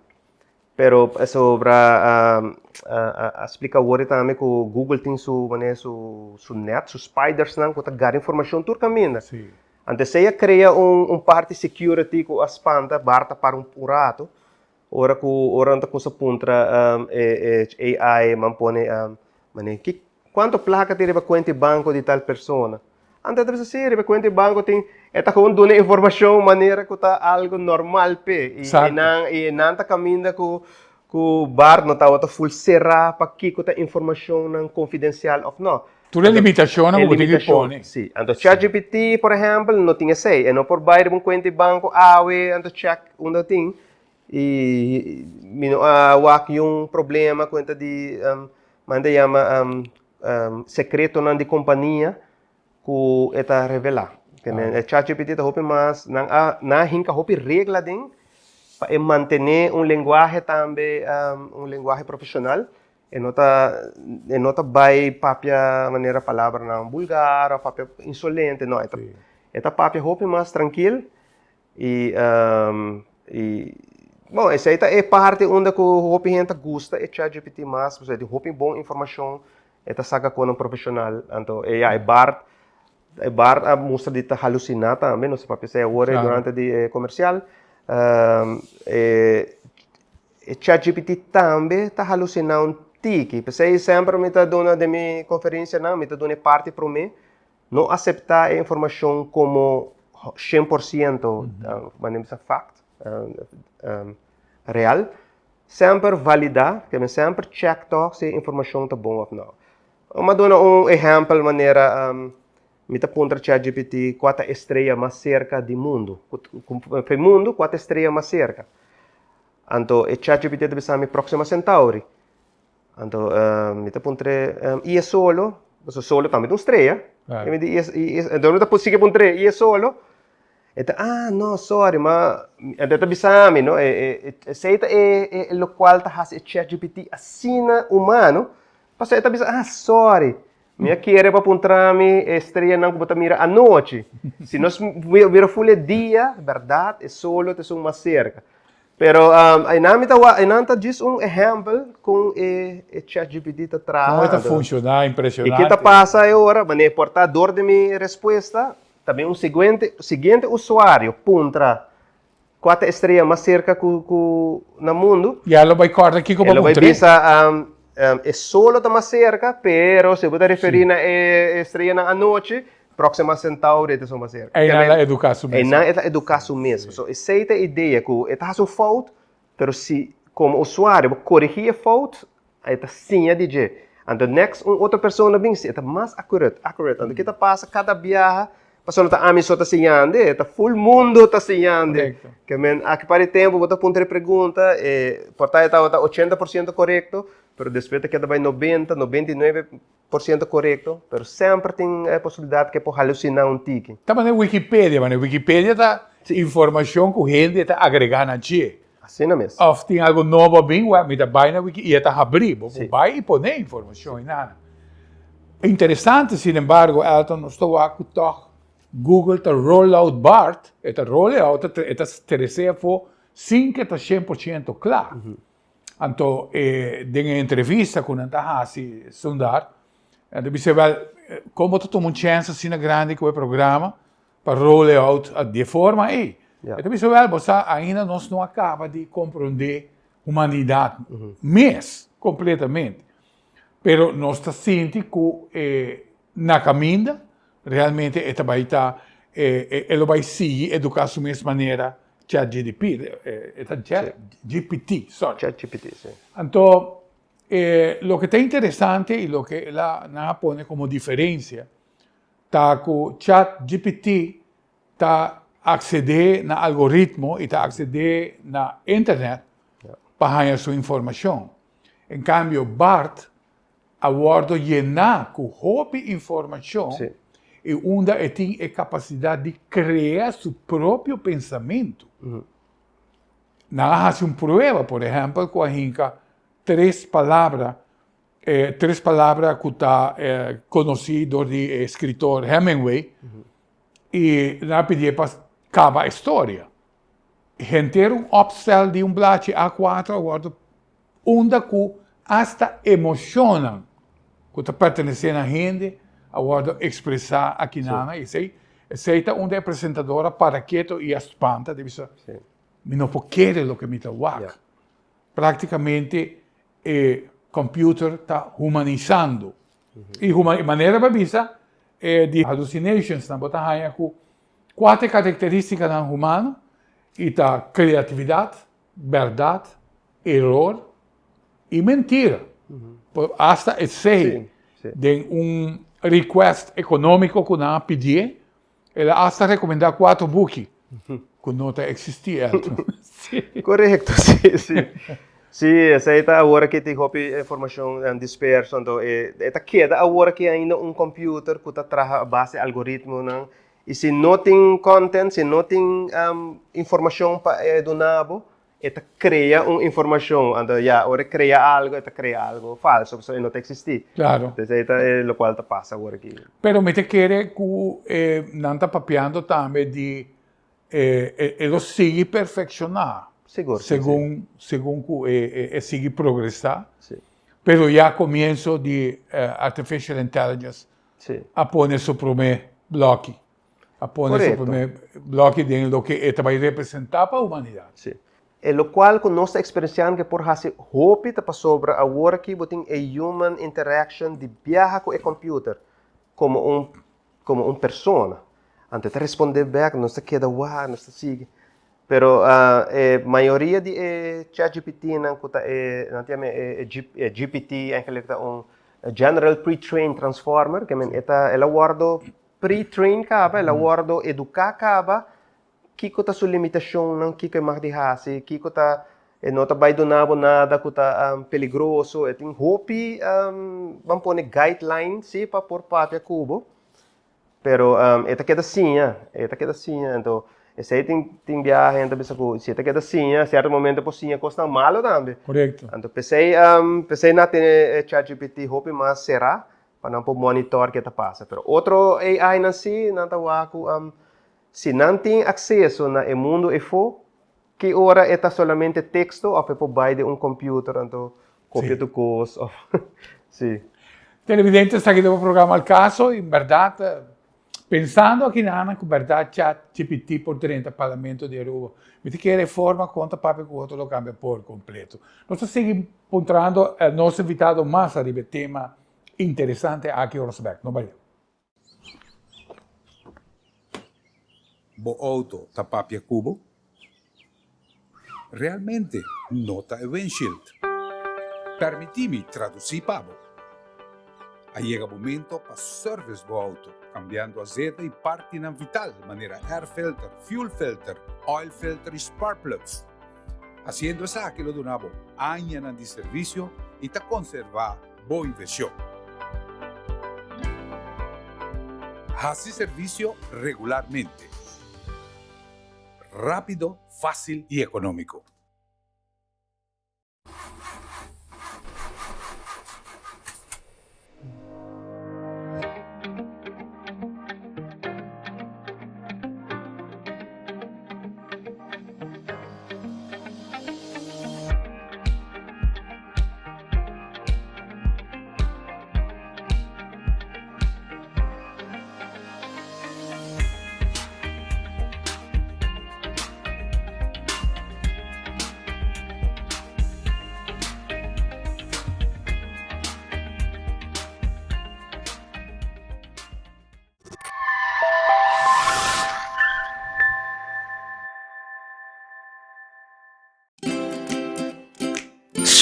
Pero pasobra a splika awor tambe ku Google tin su manera su su net, su spidersnan ku ta gara informashon tur kaminda. Sí. Anto esei a krea un un parti security ku a spanta Bart a para un rato ora ku ora nan ta kuminsa puntra e e AI man pone manera ki kuantu plaka tin riba kuenta di banko di tal persona. Anto e ta bisa si, riba cuenta di banco tin, e ta gewoon duna informacion manera cu ta algo normal p'e. Y Exacto. nan, y nan ta caminda cu, cu bar no tabata full cera pa kico ta informacionnan confidencial of no. Tur e Anto, limitacionnan e cu bo tin ki limitacion, pone. si. Anto ChatGPT, por ehempel, no tin esey. E no por bay riba un cuenta di banco awe, anto check unda tin. Y mi no a wak niun problema cu e ta di, manda yama, secretonan di compania cu e ta revela. Te men e ChatGPT ta hopi mas, nan a nan a hinca hopi regla den pa e mantene un lenguahe tambe, un lenguahe profesional. E no ta e no ta bay papia manera palabranan bulgar of papia insolente, no, e ta e ta papia hopi mas trankil Y y bon esey ta e parti unda cu hopi hende ta gusta e ChatGPT mas pasobra e tin hopi bon informacion e ta saca con un profesional anto e ya e Bard e Bard a mustra di ta halucina tambe nos a papia esey awor durante di e comercial e e ChatGPT tambe ta halucina un tiki p'esey semper mi ta duna den mi conferencianan mi ta duna e parti prome. No aseptá e informashon komo 100% manera bisa fact, real. Semper validá, ke men semper chèk tòg si e informashon ta bon òf nò. Mi a duna un ehèmpel manera mi ta puntra ChatGPT kua ta e strea mas serka di mundu, pa e mundu kua ta e strea mas serka. Anto e ChatGPT ta bisa mi Proxima Centauri. Anto mi ta puntr'é, i e solo? Pasobra solo tambe ta un strea. Claro. I mi di, i e, anto mi ta sigui puntr'é, i e solo? E ta, ah, no, sorry, ma, anto e ta bisa mi, no, e, e, esei ta e, e lokual ta hasi e ChatGPT asina humano, pasobra e ta bisa, ah, sorry, mi a kere pa puntra mi e streanan ku bo ta mira anochi. Si nos mira ful e dia, bèrdat, e solo ta esun mas serka. Pero einan mi ta wak, einan ta djis un ehèmpel kon e e ChatGPT ta traha. Kon e ta funshoná, impreshonante. I ke ta pasa e ora, manera por ta dor di mi respuesta, ta bin un siguiente siguiente usuario puntra kua ta e strea mas serka ku ku na mundu. Ya lo bai kòrda kiko bo E lo bai puntr'é. bisa e solo ta mas serka, pero si bo ta referí na e estreanan anochi, Proxima Centauri e ta esun mas serka. Einan la eduká su mes. Einan e ta eduká su mes. So esei ta e idea ku e ta hasi un fout, pero si komo usuario bo korigí e fout, e ta siña di dje. Anto next un otro persona bin, si e ta mas accurate, accurate. Anto ke ta pasa kada biaha, pasobra no ta ami so ta siñando, e ta full mundo ta siñando. Ke men aki par di tempu bo ta puntra e pregunta, e por ta e tabata 80% korekto, pero despues ta keda bai 90, 99% korekto, pero semper tin e posibilidat ke por halusiná un tiki. Ta manera Wikipedia, manera Wikipedia ta informashon ku hende ta agregá na dje. Asina mes. Of tin algo nobo a bin, wèl, mi ta bai na wiki i e ta habrí. Bo por bai i pone informashon i nada. Interesante, sin embargo, Elton, nos ta wak ku tòg Google ta roll out Bard, e ta roll e out, e ta trese afó sin ku e ta 100% kla. Anto den e entrevista ku nan ta hasi Sundar, nan ta bisa, wèl, kon bo ta tuma un chèns asina grandi ku e programa pa roll e out di e forma ei? E ta bisa, wèl, bo sa ainda nos no a kaba di komprondé humanidat mes kompletamente, pero nos ta sinti ku na kaminda realmente e ta bai ta. E lo bai sigui eduká su mes manera ChatGDP, e ta Chat GPT, sorry. ChatGPT, si. Anto, loke ta interesante i loke el a nan a pone komo diferensia ta ku ChatGPT ta aksedé na algoritmo i ta aksedé na internet pa haña su informashon. En kambio Bard a wòrdu yená ku hopi informashon i unda e tin e kapasidat di krea su propio pensamentu. Nan a hasi un prueba, por ehèmpel, ku a hinka tres palabra, tres palabra ku ta konosí dor di e eskritor Hemingway, i nan a pidié pa kaba e storia. Henter un opstel di un blachi A kuater a wòrdu unda ku asta emoshonnan ku ta pertenesé na hende a wòrdu ekspresá akinan. Esei esei ta unda e presentador a para keto i a spanta di bisa, Mi no por kere loke mi ta wak. Práktikamente e computer ta humanisando. I manera bo a bisa e di hallucinations nan bo ta haña ku kuater karakterístikanan humano i ta kreatividat, bèrdat, eror i mentira. Por asta esei den un request ekonómiko ku nan a pidié, el a asta rekomendá kuater buki ku no ta eksistí, Elton. Korekto, si, si. Si, esei ta awor aki tin hopi informashon disperso, anto e ta keda awor aki ainda un computer ku ta traha a base algoritmonan I si no tin content, si no tin informacion pa e duna bo, e ta crea un informacion. Anto ya, ora e crea algo, e ta crea algo falso, pasobra e no ta existi. Claro. Entonces ei ta e locual ta pasa awor aki. Pero mi ta kere cu nan ta papiando tambe di e lo sigui perfecciona. Sigur, si, si. Segun, segun cu e sigui progresa. Si. Pero ya comienso di artificial intelligence a pone su promé blòki, a pone su promé blòki den loke e ta bai representá pa humanidat. Sí. E lokual ku nos ta eksperensiando ku e por hasi hopi ta pasobra awor aki bo tin e human interaction di biaha ku e computer komo un komo un persona. Anto e ta respondé bèk, nos ta keda wak, nos ta sigui. Pero e mayoria di e ChatGPT-nan ku ta e, nan ta yama e GPT, eigenlijk ta un General Pre-trained Transformer, ke men e ta, el a wòrdu pre-trained kaba, el a wòrdu eduká kaba kiko ta su limitashonnan, kiko e mag di hasi, kiko ta, e no ta bai duna bo nada ku ta peligroso, e tin hopi, ban pone guideline si pa por papia ku bo. Pero e ta keda siña, e ta keda siña, anto esei tin tin biaha hende ta bisa ku si e ta keda siña sierto momento e por siña kosnan malo tambe. Korekto. Anto p'esei p'esei nan a tene e ChatGPT hopi mas será pa nan por monitor ke ta pasa. Pero otro AI-nan si nan ta wak ku si nan tin akseso na e mundu efo Ki ora e ta solamente teksto òf e por bai den un computer anto kopia tur kos òf si. Televidente esaki ta bo programa Al Caso y berdad pensando aki nan cu berdad chat GPT por drenta parlamento di Aruba mi ta kere e forma con ta papia cu otro lo cambia por completo. Nos ta sigui puntrando nos invitado mas ariba e tema interesante aki ora nos bek. No bai. Bo auto ta papia ku bo? Realmente no ta e windshield. Permití mi tradusí pa bo. A yega momento pa service bo auto, kambiando azeta i partinan vital manera air filter, fuel filter, oil filter i spark plugs. Hasiendo esaki lo duna bo añanan di servisio i ta konservá bo invershon. Hasi servisio regularmente. Rápido, fásil i ekonómiko.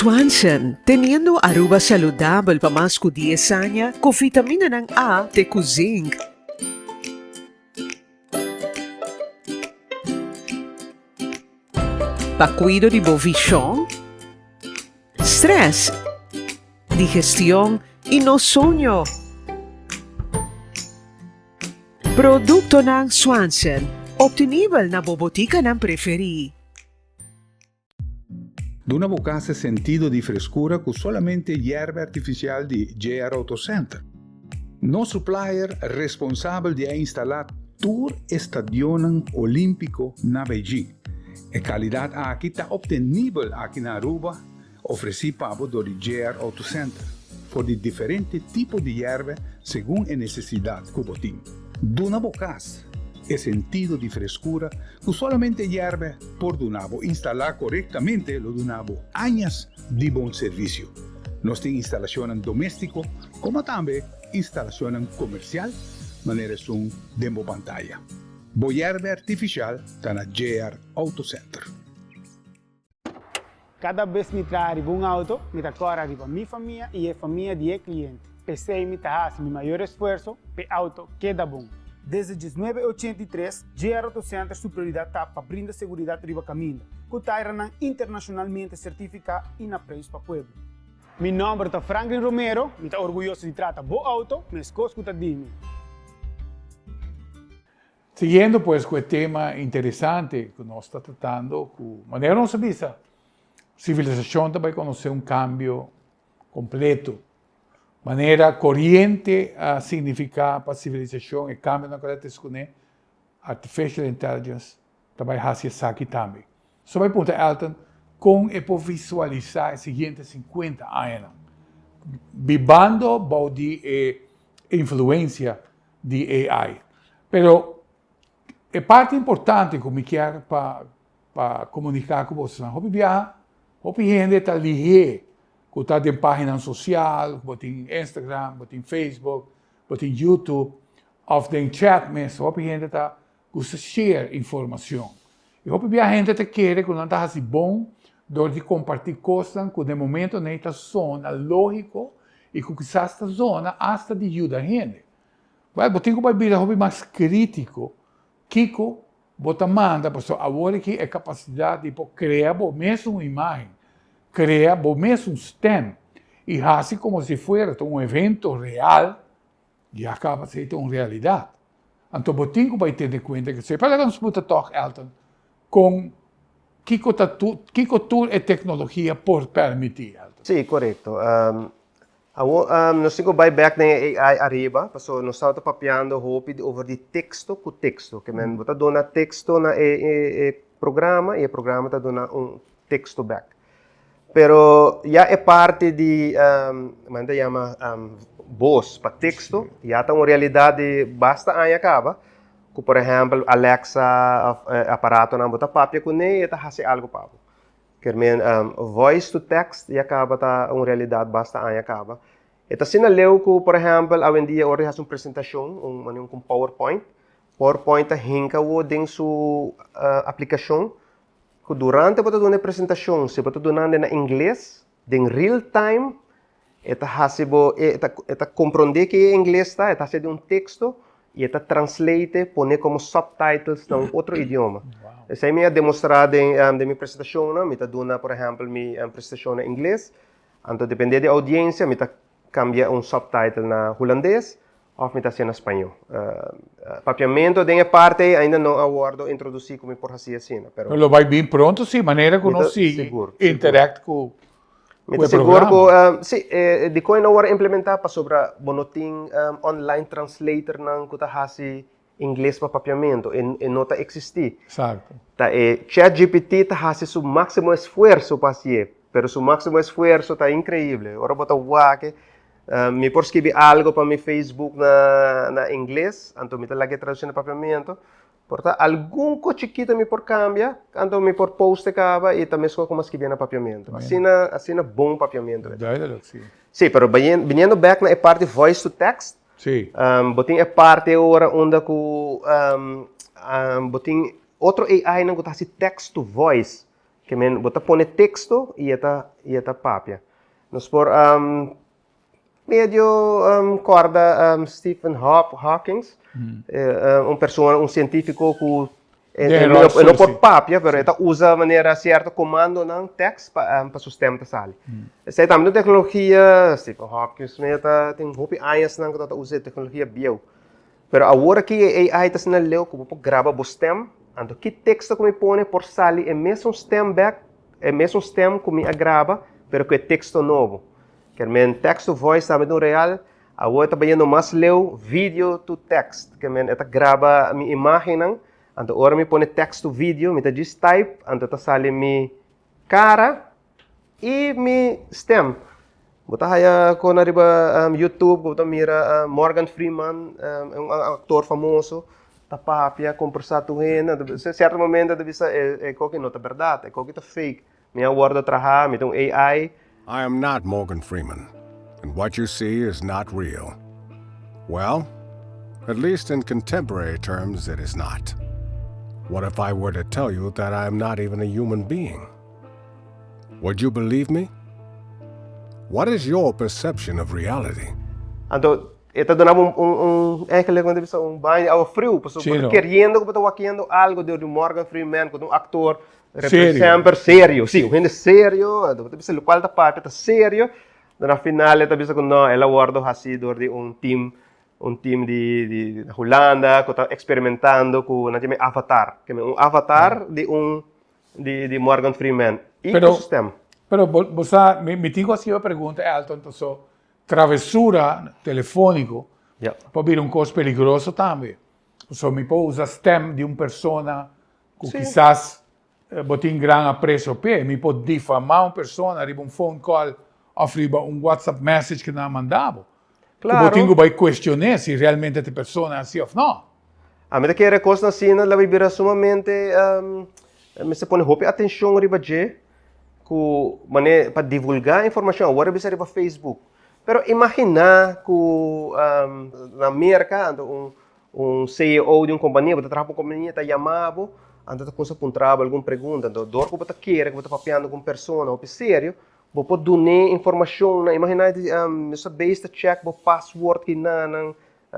Swanson, teniendo Aruba saludabel pa mas cu dies aña cu vitaminanan A te cu zinc. Pa cuido di bo vision, stress, digestion y nos soño. Productonan Swanson, obtenibel na bo boticanan preferi. Duna bo cas e sentido di frescura cu solamente yerba artificial di JR Auto Center. Nos supplier responsabel di a instala tur e stadionnan olimpico na Beijing. E calidad aki ta obtenibel aki na Aruba, ofreci pa bo dor di JR Auto Center, for di diferente tipo di yerba segun e necesidad cu bo tin. Duna bo cas e sentido di frescura cu solamente yerba por duna bo. Instala corectamente lo duna bo añas di bon servicio. Nos tin instalacionnan domestico como tambe instalacionnan comercial manera esun den bo pantaya. Bo yerba artificial ta na JR Auto Center. Kada bes mi traha riba un auto, mi ta kòrda riba mi famia i e famia di e kliente. P'esei mi ta hasi mi mayor esfuerso p'e auto keda bon. Desde 1983, JR Auto Center su prioridat ta pa brinda seguridat riba kaminda, ku tairanan internashonalmente sertifiká i na preis pa pueblo. Mi nòmber ta Franklin Romero, mi ta orguyoso di trata bo auto meskos ku ta di mi. Siguiendo pues cu e tema interesante cu nos ta tratando, cu manera nos a bisa, civilisacion ta bay conoce un cambio completo. Manera coriente a significa pa civilisacion e cambionan cu a trece cune, artificial intelligence ta bay haci esaki tambe. So bay puntra Elton con e por visualisa e siguiente 50 añanan bibando bou di e influencia di AI. Pero e parti importante ku mi kier pa pa komuniká ku bosonan, hopi biaha hopi hende ta lihé ku ta den páginanan sosial, bo tin Instagram, bo tin Facebook, bo tin YouTube òf den chat mes, hopi hende ta gusta share informashon. I hopi biaha hende ta kere ku nan ta hasi bon dor di kompartí kosnan ku den momento nei ta sona lógiko i ku kisas ta zona asta di yuda hende. Wèl, bo tin ku bai bira hopi mas krítiko kiko bo ta manda, pasobra awor aki e kapasidat di por krea bo mesun imágen, krea bo mesun stèm i hasi komo si fuera ta un evento real, ya kaba esei ta un realidat. Anto bo tin ku bai tene kuenta ku esei. Pero laga nos puntra tòg, Elton, kon kiko ta tur kiko tur e teknologia por permití, Elton? Sí, korekto. Awor, nos tin ku bai bèk den e AI ariba, pasobra nos tabata papiando hopi over di teksto ku teksto. Ke men bo ta duna teksto na e e programa i e programa ta duna un teksto bèk. Pero ya e parti di men ta yama bos pa teksto ya ta un realidat di basta aña kaba, ku por ehèmpel Alexa òf aparatonan bo ta papia kuné i e ta hasi algu pa bo. Kermen voice to text ya kaba ta un realidat basta aña kaba. E ta asina leu ku, por ehèmpel, awendia ora di hasi un presentashon, un manera ku un PowerPoint, PowerPoint ta hinka bo den su aplikashon ku durante bo ta duna e presentashon, si bo ta dunando na ingles, den real time E ta hasi bo, e ta, e ta komprondé ke e ingles ta, e ta hasi den un teksto i e ta translate, pone komo subtitles na un otro idioma. Esei mi a demostrá den, den mi presentashonnan. Mi ta duna, por ehèmpel, mi presentashon na ingles, anto dependé di e oudiensia mi ta kambia un subtitle na hulandes òf mi ta hasié na spañó. Papiamentu den e parti ei ainda no a wòrdu introdusí ku mi por hasi asina, pero. Lo bai bin pronto si, manera ku nos sigui interact ku Mi ta sigur ku, si, dikon e no wòrdu implementá? Pasobra bo no tin online translatornan ku ta hasi ingles pa papiamentu. E no ta eksistí. Ta e ChatGPT ta hasi su máksimo esfuerso pa hasié, pero su máksimo esfuerso ta inkreible. Ora bo ta wak, mi por skibi algu pa mi Facebook na ingles, anto mi ta laga e tradusí na papiamentu. Por ta algun ko chikito mi por kambia, anto mi por post e kaba i ta meskos komo a skibia na papiamentu. Asina, asina bon papiamentu e ta. Duidelijk, si. Si, pero biniendo bek na e parti voice to text, Si. bo tin e parti ora unda ku bo tin otro AI-nan ku ta hasi text to voice. Ke men bo ta pone teksto i e ta i e ta papia. Nos por medio kòrda Stephen Hawkings, un persona, un sientífiko ku e no por papia, pero e ta usa manera sierto komandonan, tèks, pa su stèm ta sali. Esei tambe ta un teknologia, Stephen Hawkings mei ta tin hopi añasnan ku ta usa e teknologia bieu. Pero awor aki e AI ta asina leu ku bo por graba bo stèm, anto ki teksto ku mi pone por sali e mesun stèm bèk, e mesun stèm ku mi a graba, pero ku e teksto nobo. Ker men text to voice tambe ta un real, awor e ta bayendo mas leu video to text, ker men e ta graba mi imagennan, anto ora mi pone text to video mi ta djis type, anto ta sali mi kara i mi stem. Bo ta haya kon ariba YouTube ku bo ta mira Morgan Freeman, un aktor famoso, ta papia, kombersá tur hende, anto sierto momento e ta bisa e koki no ta bèrdat, e koki ta fake. Mi a wordo traha, mi ta un AI. I am not Morgan Freeman, and what you see is not real. Well, at least in contemporary terms, it is not. What if I were to tell you that I am not even a human being? Would you believe me? What is your perception of reality? Anto, e ta duna bo un, un, un, eigenlijk bo ta bisa un baño di awa friu, pasobra bo ta keriendo ku bo ta wakiendo algo dor di Morgan Freeman, ku ta un aktor Serio. Semper serio, si, un hende serio, bo ta bisa lokual ta papia ta serio, pero na final e ta bisa ku no, el a wòrdu hasi dor di un team, un team di di Hulanda ku ta eksperimentando ku nan yama avatar, ke men un avatar di un di di Morgan Freeman i ku su stem. Pero bo bo sa, mi mi tin ku hasi e pregunta Elton, paso travesura telefóniko por bira un kos peligroso tambe, paso mi por usa stem di un persona Ku kisas bo tin gran apresio p'e. Mi por difamá un persona riba un phone call òf riba un WhatsApp message ku nan a manda bo. Ku bo tin ku bai kuestion'é si realmente ta e persona así òf nò. Ami ta kere kosnan asina la bai bira sumamente mester pone hopi atenshon riba dje ku manera pa divulgá informashon awor a bisa riba Facebook. Pero imaginá ku na Merka anto un Un CEO di un kompania, bo ta traha pa un kompania, ta yama bo, anto ta kumsa puntra bo algun pregunta. Anto dor ku bo ta kere ku bo ta papiando ku un persona hopi serio, bo por dun'é informashonnan. Imaginá di nos ta bes ta chèk bo pasword kinanan,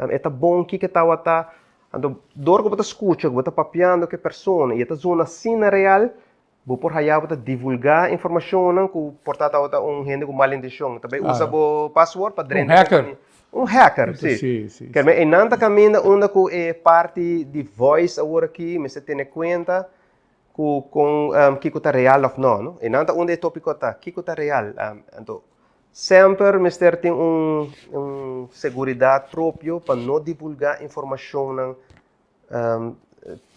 e ta bon, kiko e tabata. Anto dor ku bo ta skucha ku bo ta papiando ku e persona i e ta zona asina real, Bo por haya bo ta divulgá informashonnan ku por ta tabata un hende ku mal intenshon. Ta bai usa bo password pa drenta. Un hacker. Un hacker, si. Kermen einan ta kaminda unda ku e parti di voice awor aki mester tene kuenta ku kon kiko ta real òf no, no. Einan ta unda e topiko ta, kiko ta real. Anto semper mester tin un un seguridat propio pa no divulgá informashonnan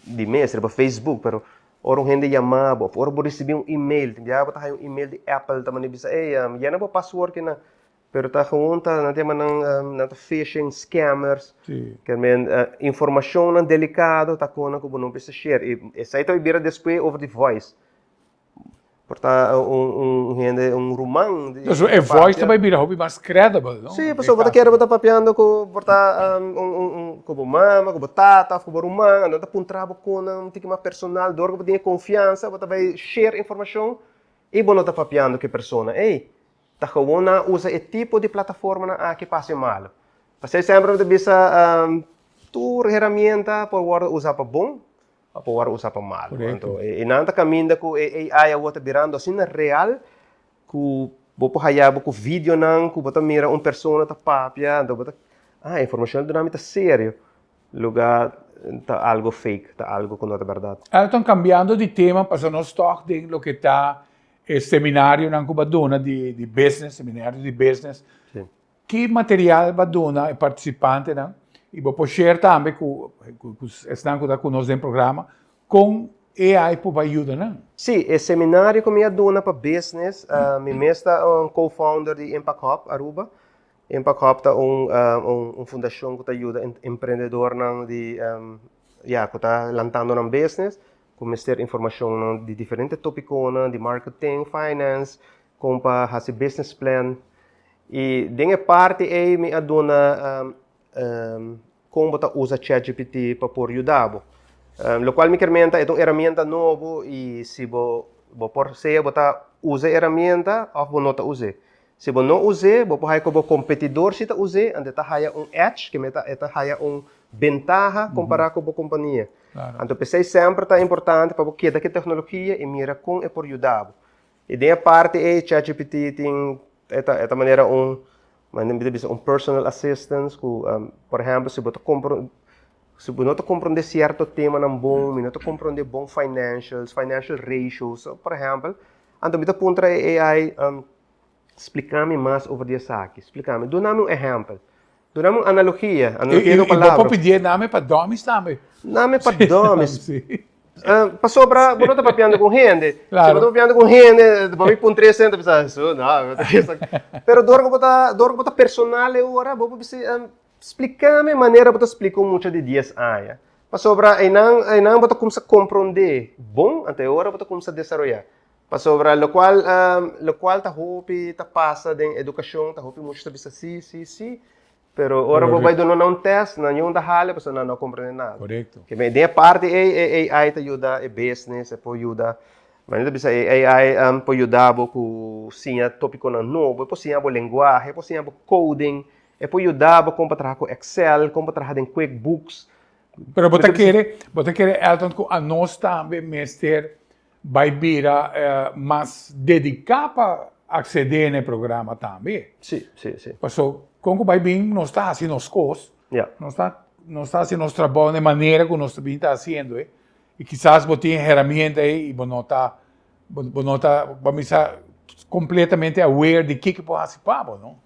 di mes riba Facebook, pero ora un hende yama bo of ora bo ricibi un email, tin biaha bo ta haya un email di Apple ta manda bisa ey yena bo password kinan, pero ta gewoon ta nan ta yama nan nan ta phishing scammers, ke men informacionnan delicado ta konan ku bo no bisa share y esei ta bira despues over di voice. Por ta un hende, un ruman di So e voice ta bai bira hopi mas credible, no? Sí, pasobra bo ta kere bo ta papiando ku por ta un ku bo mama, ku bo tata òf ku bo ruman, anto nan ta puntra bo konan un tiki mas personal, dor ku bo tin e konfiansa bo ta bai share informashon i bo no ta papiando ku e persona. Ey, ta gewoon nan a usa e tipo di plataformanan aki pa hasi malo. Pasei semper mi ta bisa tur herramienta por wòrdu usa pa bon Pa por wòrdu usá pa malu. Anto e nan ta kaminda ku e AI awor ta birando asina real ku bo por haya bo ku videonan ku bo ta mira un persona ta papia anto bo ta ah e informashon duna mi ta serio luga ta algo fake ta algo ku no ta bèrdat. Elton kambiando di tema pasa nos tòg den loke ta e seminarionan ku bo a duna di business seminario di business. Ki material bo a duna e partisipantenan i bo por share tambe ku esnan ku ta ku nos den programa kon AI por bai yuda nan? Sí, e seminario ku mi a duna pa business, mi mes ta un co-founder di Impact Hub Aruba. Impact Hub ta un un fundashon ku ta yuda emprendedornan di ya ku ta lantando nan business ku mester informashonnan di diferente topikonan di marketing, finance, kon pa hasi business plan. I den e parti ei mi a duna kon bo ta usa ChatGPT pa por yuda bo. Lokual mi ker menta e ta un herramienta nobo i si bo. Bo por sea bo ta usa e herramienta of bo no ta us'é. Si bo no us'é, bo por haya ku bo kompetidor si ta us'é, anto e ta haya un edge, ke meta e ta haya un bentaha kompará ku bo kompania. Anto p'esei semper ta importante pa bo keda ku e teknologia i mira kon e por yuda bo. I den e parti ei ChatGPT tin e ta e ta manera un mi ta bisa un personal assistance ku por ehèmpel si bo ta kompra si bo no ta komprondé sierto temanan bon, mi no ta komprondé bon financials, financial ratios por ehèmpel, anto mi ta puntra e AI splika mi mas over di esaki, splika mi, duna mi un ehèmpel, duna mi un analogia, analogia ta un palabra. I bo por pidié name pa dummies tambe. Name pa dummies. Pasobra bo no ta papiando ku hende. Si bo ta papiando ku hende, bo mi puntra esei, ta bisa, Hesu, no. Pero dor ku bo ta, dor ku bo ta personal e ora, bo por bisa, splika mi manera bo ta splika un mucha di dies aña. Pasobra einan, einan bo ta kumsa komprondé bon, anto e ora bo ta kumsa desaroyá. Pasobra lokual, lokual ta hopi ta pasa den edukashon, ta hopi mucha ta bisa si, si, si, Pero ora bo bai duna nan un test, nan yun ta hale pasobra nan no a comprende nada. Correcto. Ke men den e parti ei e AI ta yuda e business, e por yuda, manera ta bisa e AI por yuda bo ku siña topiconan nobo, e por siña bo lenguahe, e por siña bo coding, e por yuda bo kon pa traha ku Excel, kon pa traha den QuickBooks. Pero bo ta kere, bo ta kere Elton ku anos tambe mester bai bira mas dediká pa aksedé na e programa tambe. Sí, sí, sí. Paso kon ku bai bin nos ta hasi nos kos, nos ta nos ta hasi nos trabou na e manera ku nos ta bin ta hasiendo e, i kisas bo tin e herramienta ei i bo no ta bo no ta bo misa kompletamente aware di kiko por hasi pa bo, no?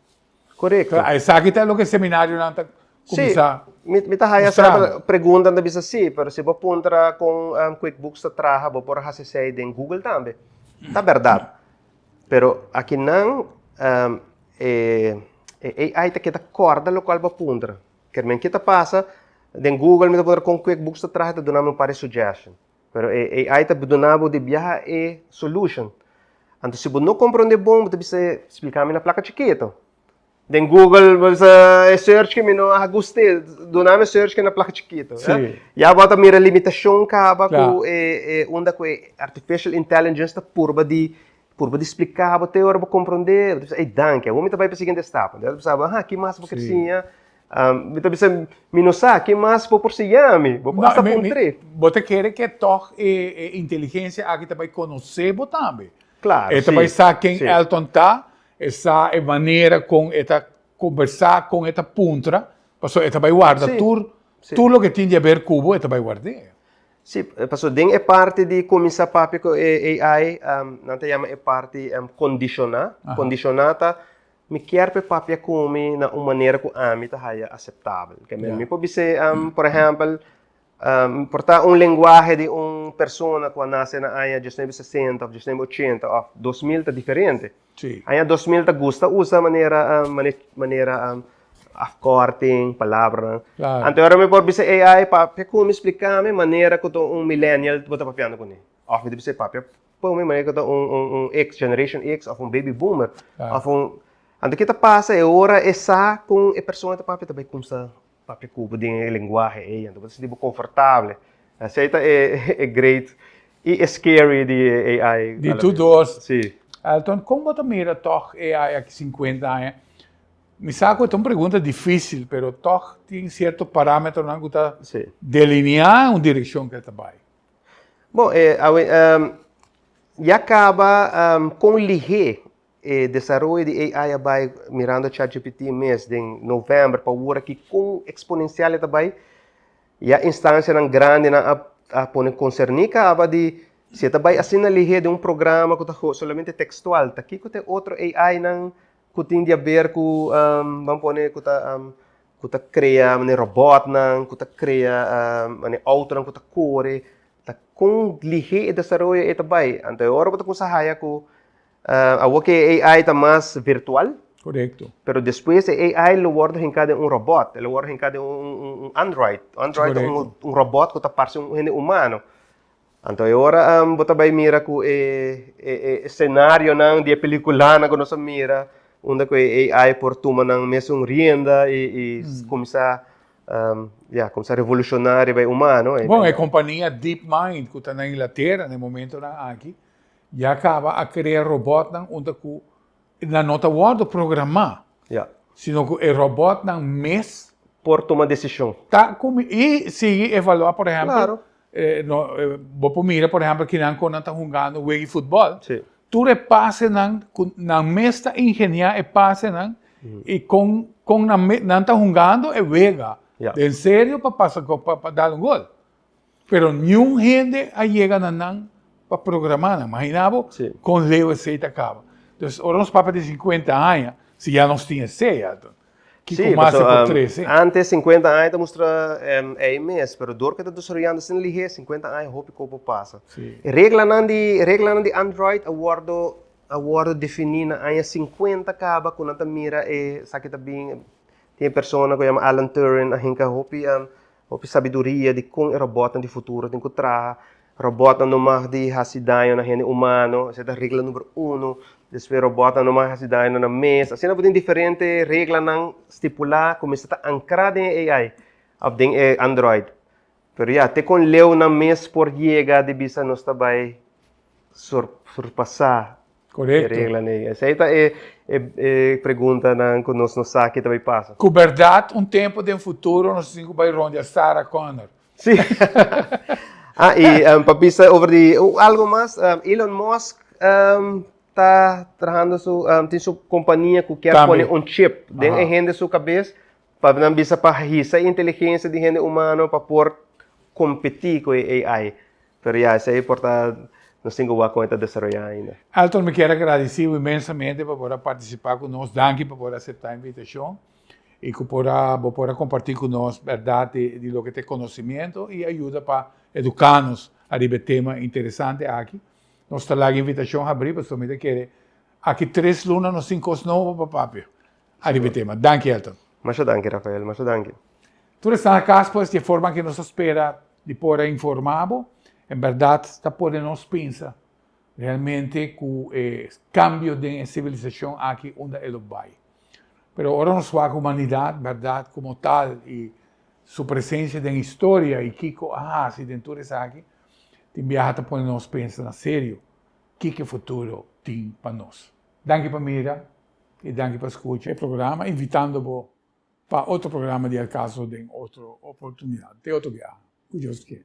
Korekto. Esaki ta loke seminarionan ta kuminsá Sí, mi ta haya sa pregunta ta bisa sí, pero si bo puntra kon QuickBooks ta traha, bo por hasi esei den Google tambe. Ta bèrdat. Pero akinan e AI ta keda kòrda lokual bo a puntra. Kermen ke ta pasa, den Google mi ta puntra kon QuickBooks ta traha, e ta duna mi un par di suggestion. Pero e AI ta duna bo di biaha e solution. Anto si bo no comprende bon, bo ta bisa splica mi na placa chikito. Den Google bo bisa e search ke mi no a guste, duna mi search ke na placa chikito. Sí. Ya bo ta mira limitacion caba cu e e unda cu e artificial intelligence ta purba di purba di splica bo te ora bo comprende, bo ta bisa ey danki, awor mi ta bay pa e siguiente stap. Bo ta bisa, aha, ki mas bo kier siña? Mi ta bisa, mi no sa, ke mas bo por siña mi? Bo por hasta puntr'é. Bo ta kere ke tòg e inteligensia aki ta bai konosé bo tambe. Klaro, E ta bai sa ken Elton ta, e sa e manera kon e ta kombersá, kon e ta puntra, pasobra e ta bai warda tur, tur loke tin di haber ku bo, e ta bai ward'é. Sí, pasobra den e parti di kuminsá papia ku e AI, nan ta yama e parti kondishoná. Kondishoná ta Mi kier p'e papia ku mi na un manera ku ami ta haya aseptabel. Ke men mi por bis'é, por ehèmpel, por ta un lenguahe di un persona ku a nase na aña diesnuebe sesenta òf diesnuebe ochenta òf 2000 ta diferente. Aña 2000 ta gusta usa manera manera afkorting, palabranan. Anto ora mi por bisa AI papia ku mi, splika mi manera ku ta un millennial bo ta papiando kuné. Òf mi ta bis'é papia Pon mi manera ku ta un un un X, generation X òf un baby boomer òf un Anto ke ta pasa e ora e sa kon e persona ta papia ta bai kumsa papia ku bo den e lenguahe ei anto bo ta sinti bo konfortable. Esei ta e e great i e scary di e AI. Di tur dos. Si. Elton, kon bo ta mira tòg AI aki sinkuenta aña? Mi sa ku e ta un pregunta difísil, pero tòg tin sierto parámetronan ku ta delineá un direkshon ku e ta bai. Bon, e awe ya kaba kon lihé e desaroyo di AI a bai mirando ChatGPT mes den novèmber pa wor aki kon eksponensial e ta bai, ya instansianan grandinan a a pone konserní kaba di si e ta bai asina lihé den un programa ku ta solamente tekstual, ta kiko ta e otro AI-nan ku tin di aber ku ban pone ku ta ku ta krea manera robòtnan, ku ta krea manera outonan ku ta kore, ta kon lihé e desaroyo ei ta bai. Anto e ora bo ta kuminsá haya ku awor ku e AI ta mas virtual, Korekto. pero despues e AI lo wòrdu hinká den un robòt, e lo wòrdu hinká den un android. Un android ta un robòt ku ta parse un hende humano. Anto e ora bo ta bai mira ku e e senarionan di e peliculanan ku nos a mira unda ku e AI por tuma nan mesun rienda i i kuminsá ya kuminsá revolushoná riba e humano. Bon, e kompania DeepMind ku ta na Inglatera na e momentonan aki. Ya kaba a krea robòtnan unda ku nan no ta wòrdu programá, sino ku e robòtnan mes por tuma desishon. Ta kumi i sigui evaluá, por ehèmpel, bo por mira por ehèmpel kinan kon nan ta hungando wega di futbòl, tur e pasenan ku nan mes ta ingeniá e pasenan i kon kon nan nan ta hungando e wega den serio pa pasa pa dal un gol. Pero niun hende a yega na nan pa programá nan. Imaginá bo kon leu esei ta kaba. Dus ora nos papia di sinkuenta aña, si ya nos tin esei, Elton, kiko mas e por trese? Antes sinkuenta aña ta mustra ei mes, pero dor ku e ta desaroyando asina lihé, sinkuenta aña hopi kos por pasa. E reglanan di reglanan di Android a wòrdu a wòrdu definí na aña sinkuenta kaba ku nan ta mira e esaki ta bin tin e persona ku yama Alan Turing a hinka hopi Hopi sabiduria di kon e robòtnan di futuro tin ku traha. Robòtnan no mag di hasi daño na hende humano, esei ta regla number uno. Despues robòtnan no mag hasi daño na nan mes. Asina bo tin diferente reglanan stipulá ku mester ta ankrá den e AI òf den e Android. Pero ya, te kon leu nan mes por yega di bisa nos ta bai surpasá Korekto. E reglanan ei. Esei ta e e preguntanan ku nos no sa ke ta bai pasa. Ku bèrdat un tempu den futuro nos tin ku bai rondia Sarah Connor. Sí. Ah, i pa bisa over di algo mas, Elon Musk ta trahando su, tin su kompania ku kier pone un chip den e hende su kabes pa nan bisa pa hisa e inteligensia di hende humano pa por kompetí ku e AI. Pero ya, esei por ta, nos tin ku wak kon e ta desaroyá ainda. Elton, mi kier a gradisí bo inmensamente pa por a partisipá ku nos. Danki pa por a aseptá e invitashon i ku por a, bo por a kompartí ku nos bèrdat di di loke ta e konosimiento i ayuda pa eduká nos ariba e tema interesante aki. Nos ta laga e invitashon habrí pasobra mi ta kere aki tres luna nos tin kos nobo pa papia ariba e tema. Danki, Elton. Masha danki, Rafael. Masha danki. Tur esnan na kas pues di e forma ke nos ta spera di por a informa bo, en bèrdat ta pone nos pensa realmente ku e kambio den e sivilisashon aki unda e lo bai. Pero ora nos wak humanidat bèrdat komo tal i su presensia den historia i kiko a hasi den tur esaki, tin biaha ta pone nos pensa na serio kiko e futuro tin pa nos. Danki pa mira i danki pa skucha e programa invitando bo Pa otro programa di El Caso den otro oportunidad. Te otro biaha. Cu Dios kier.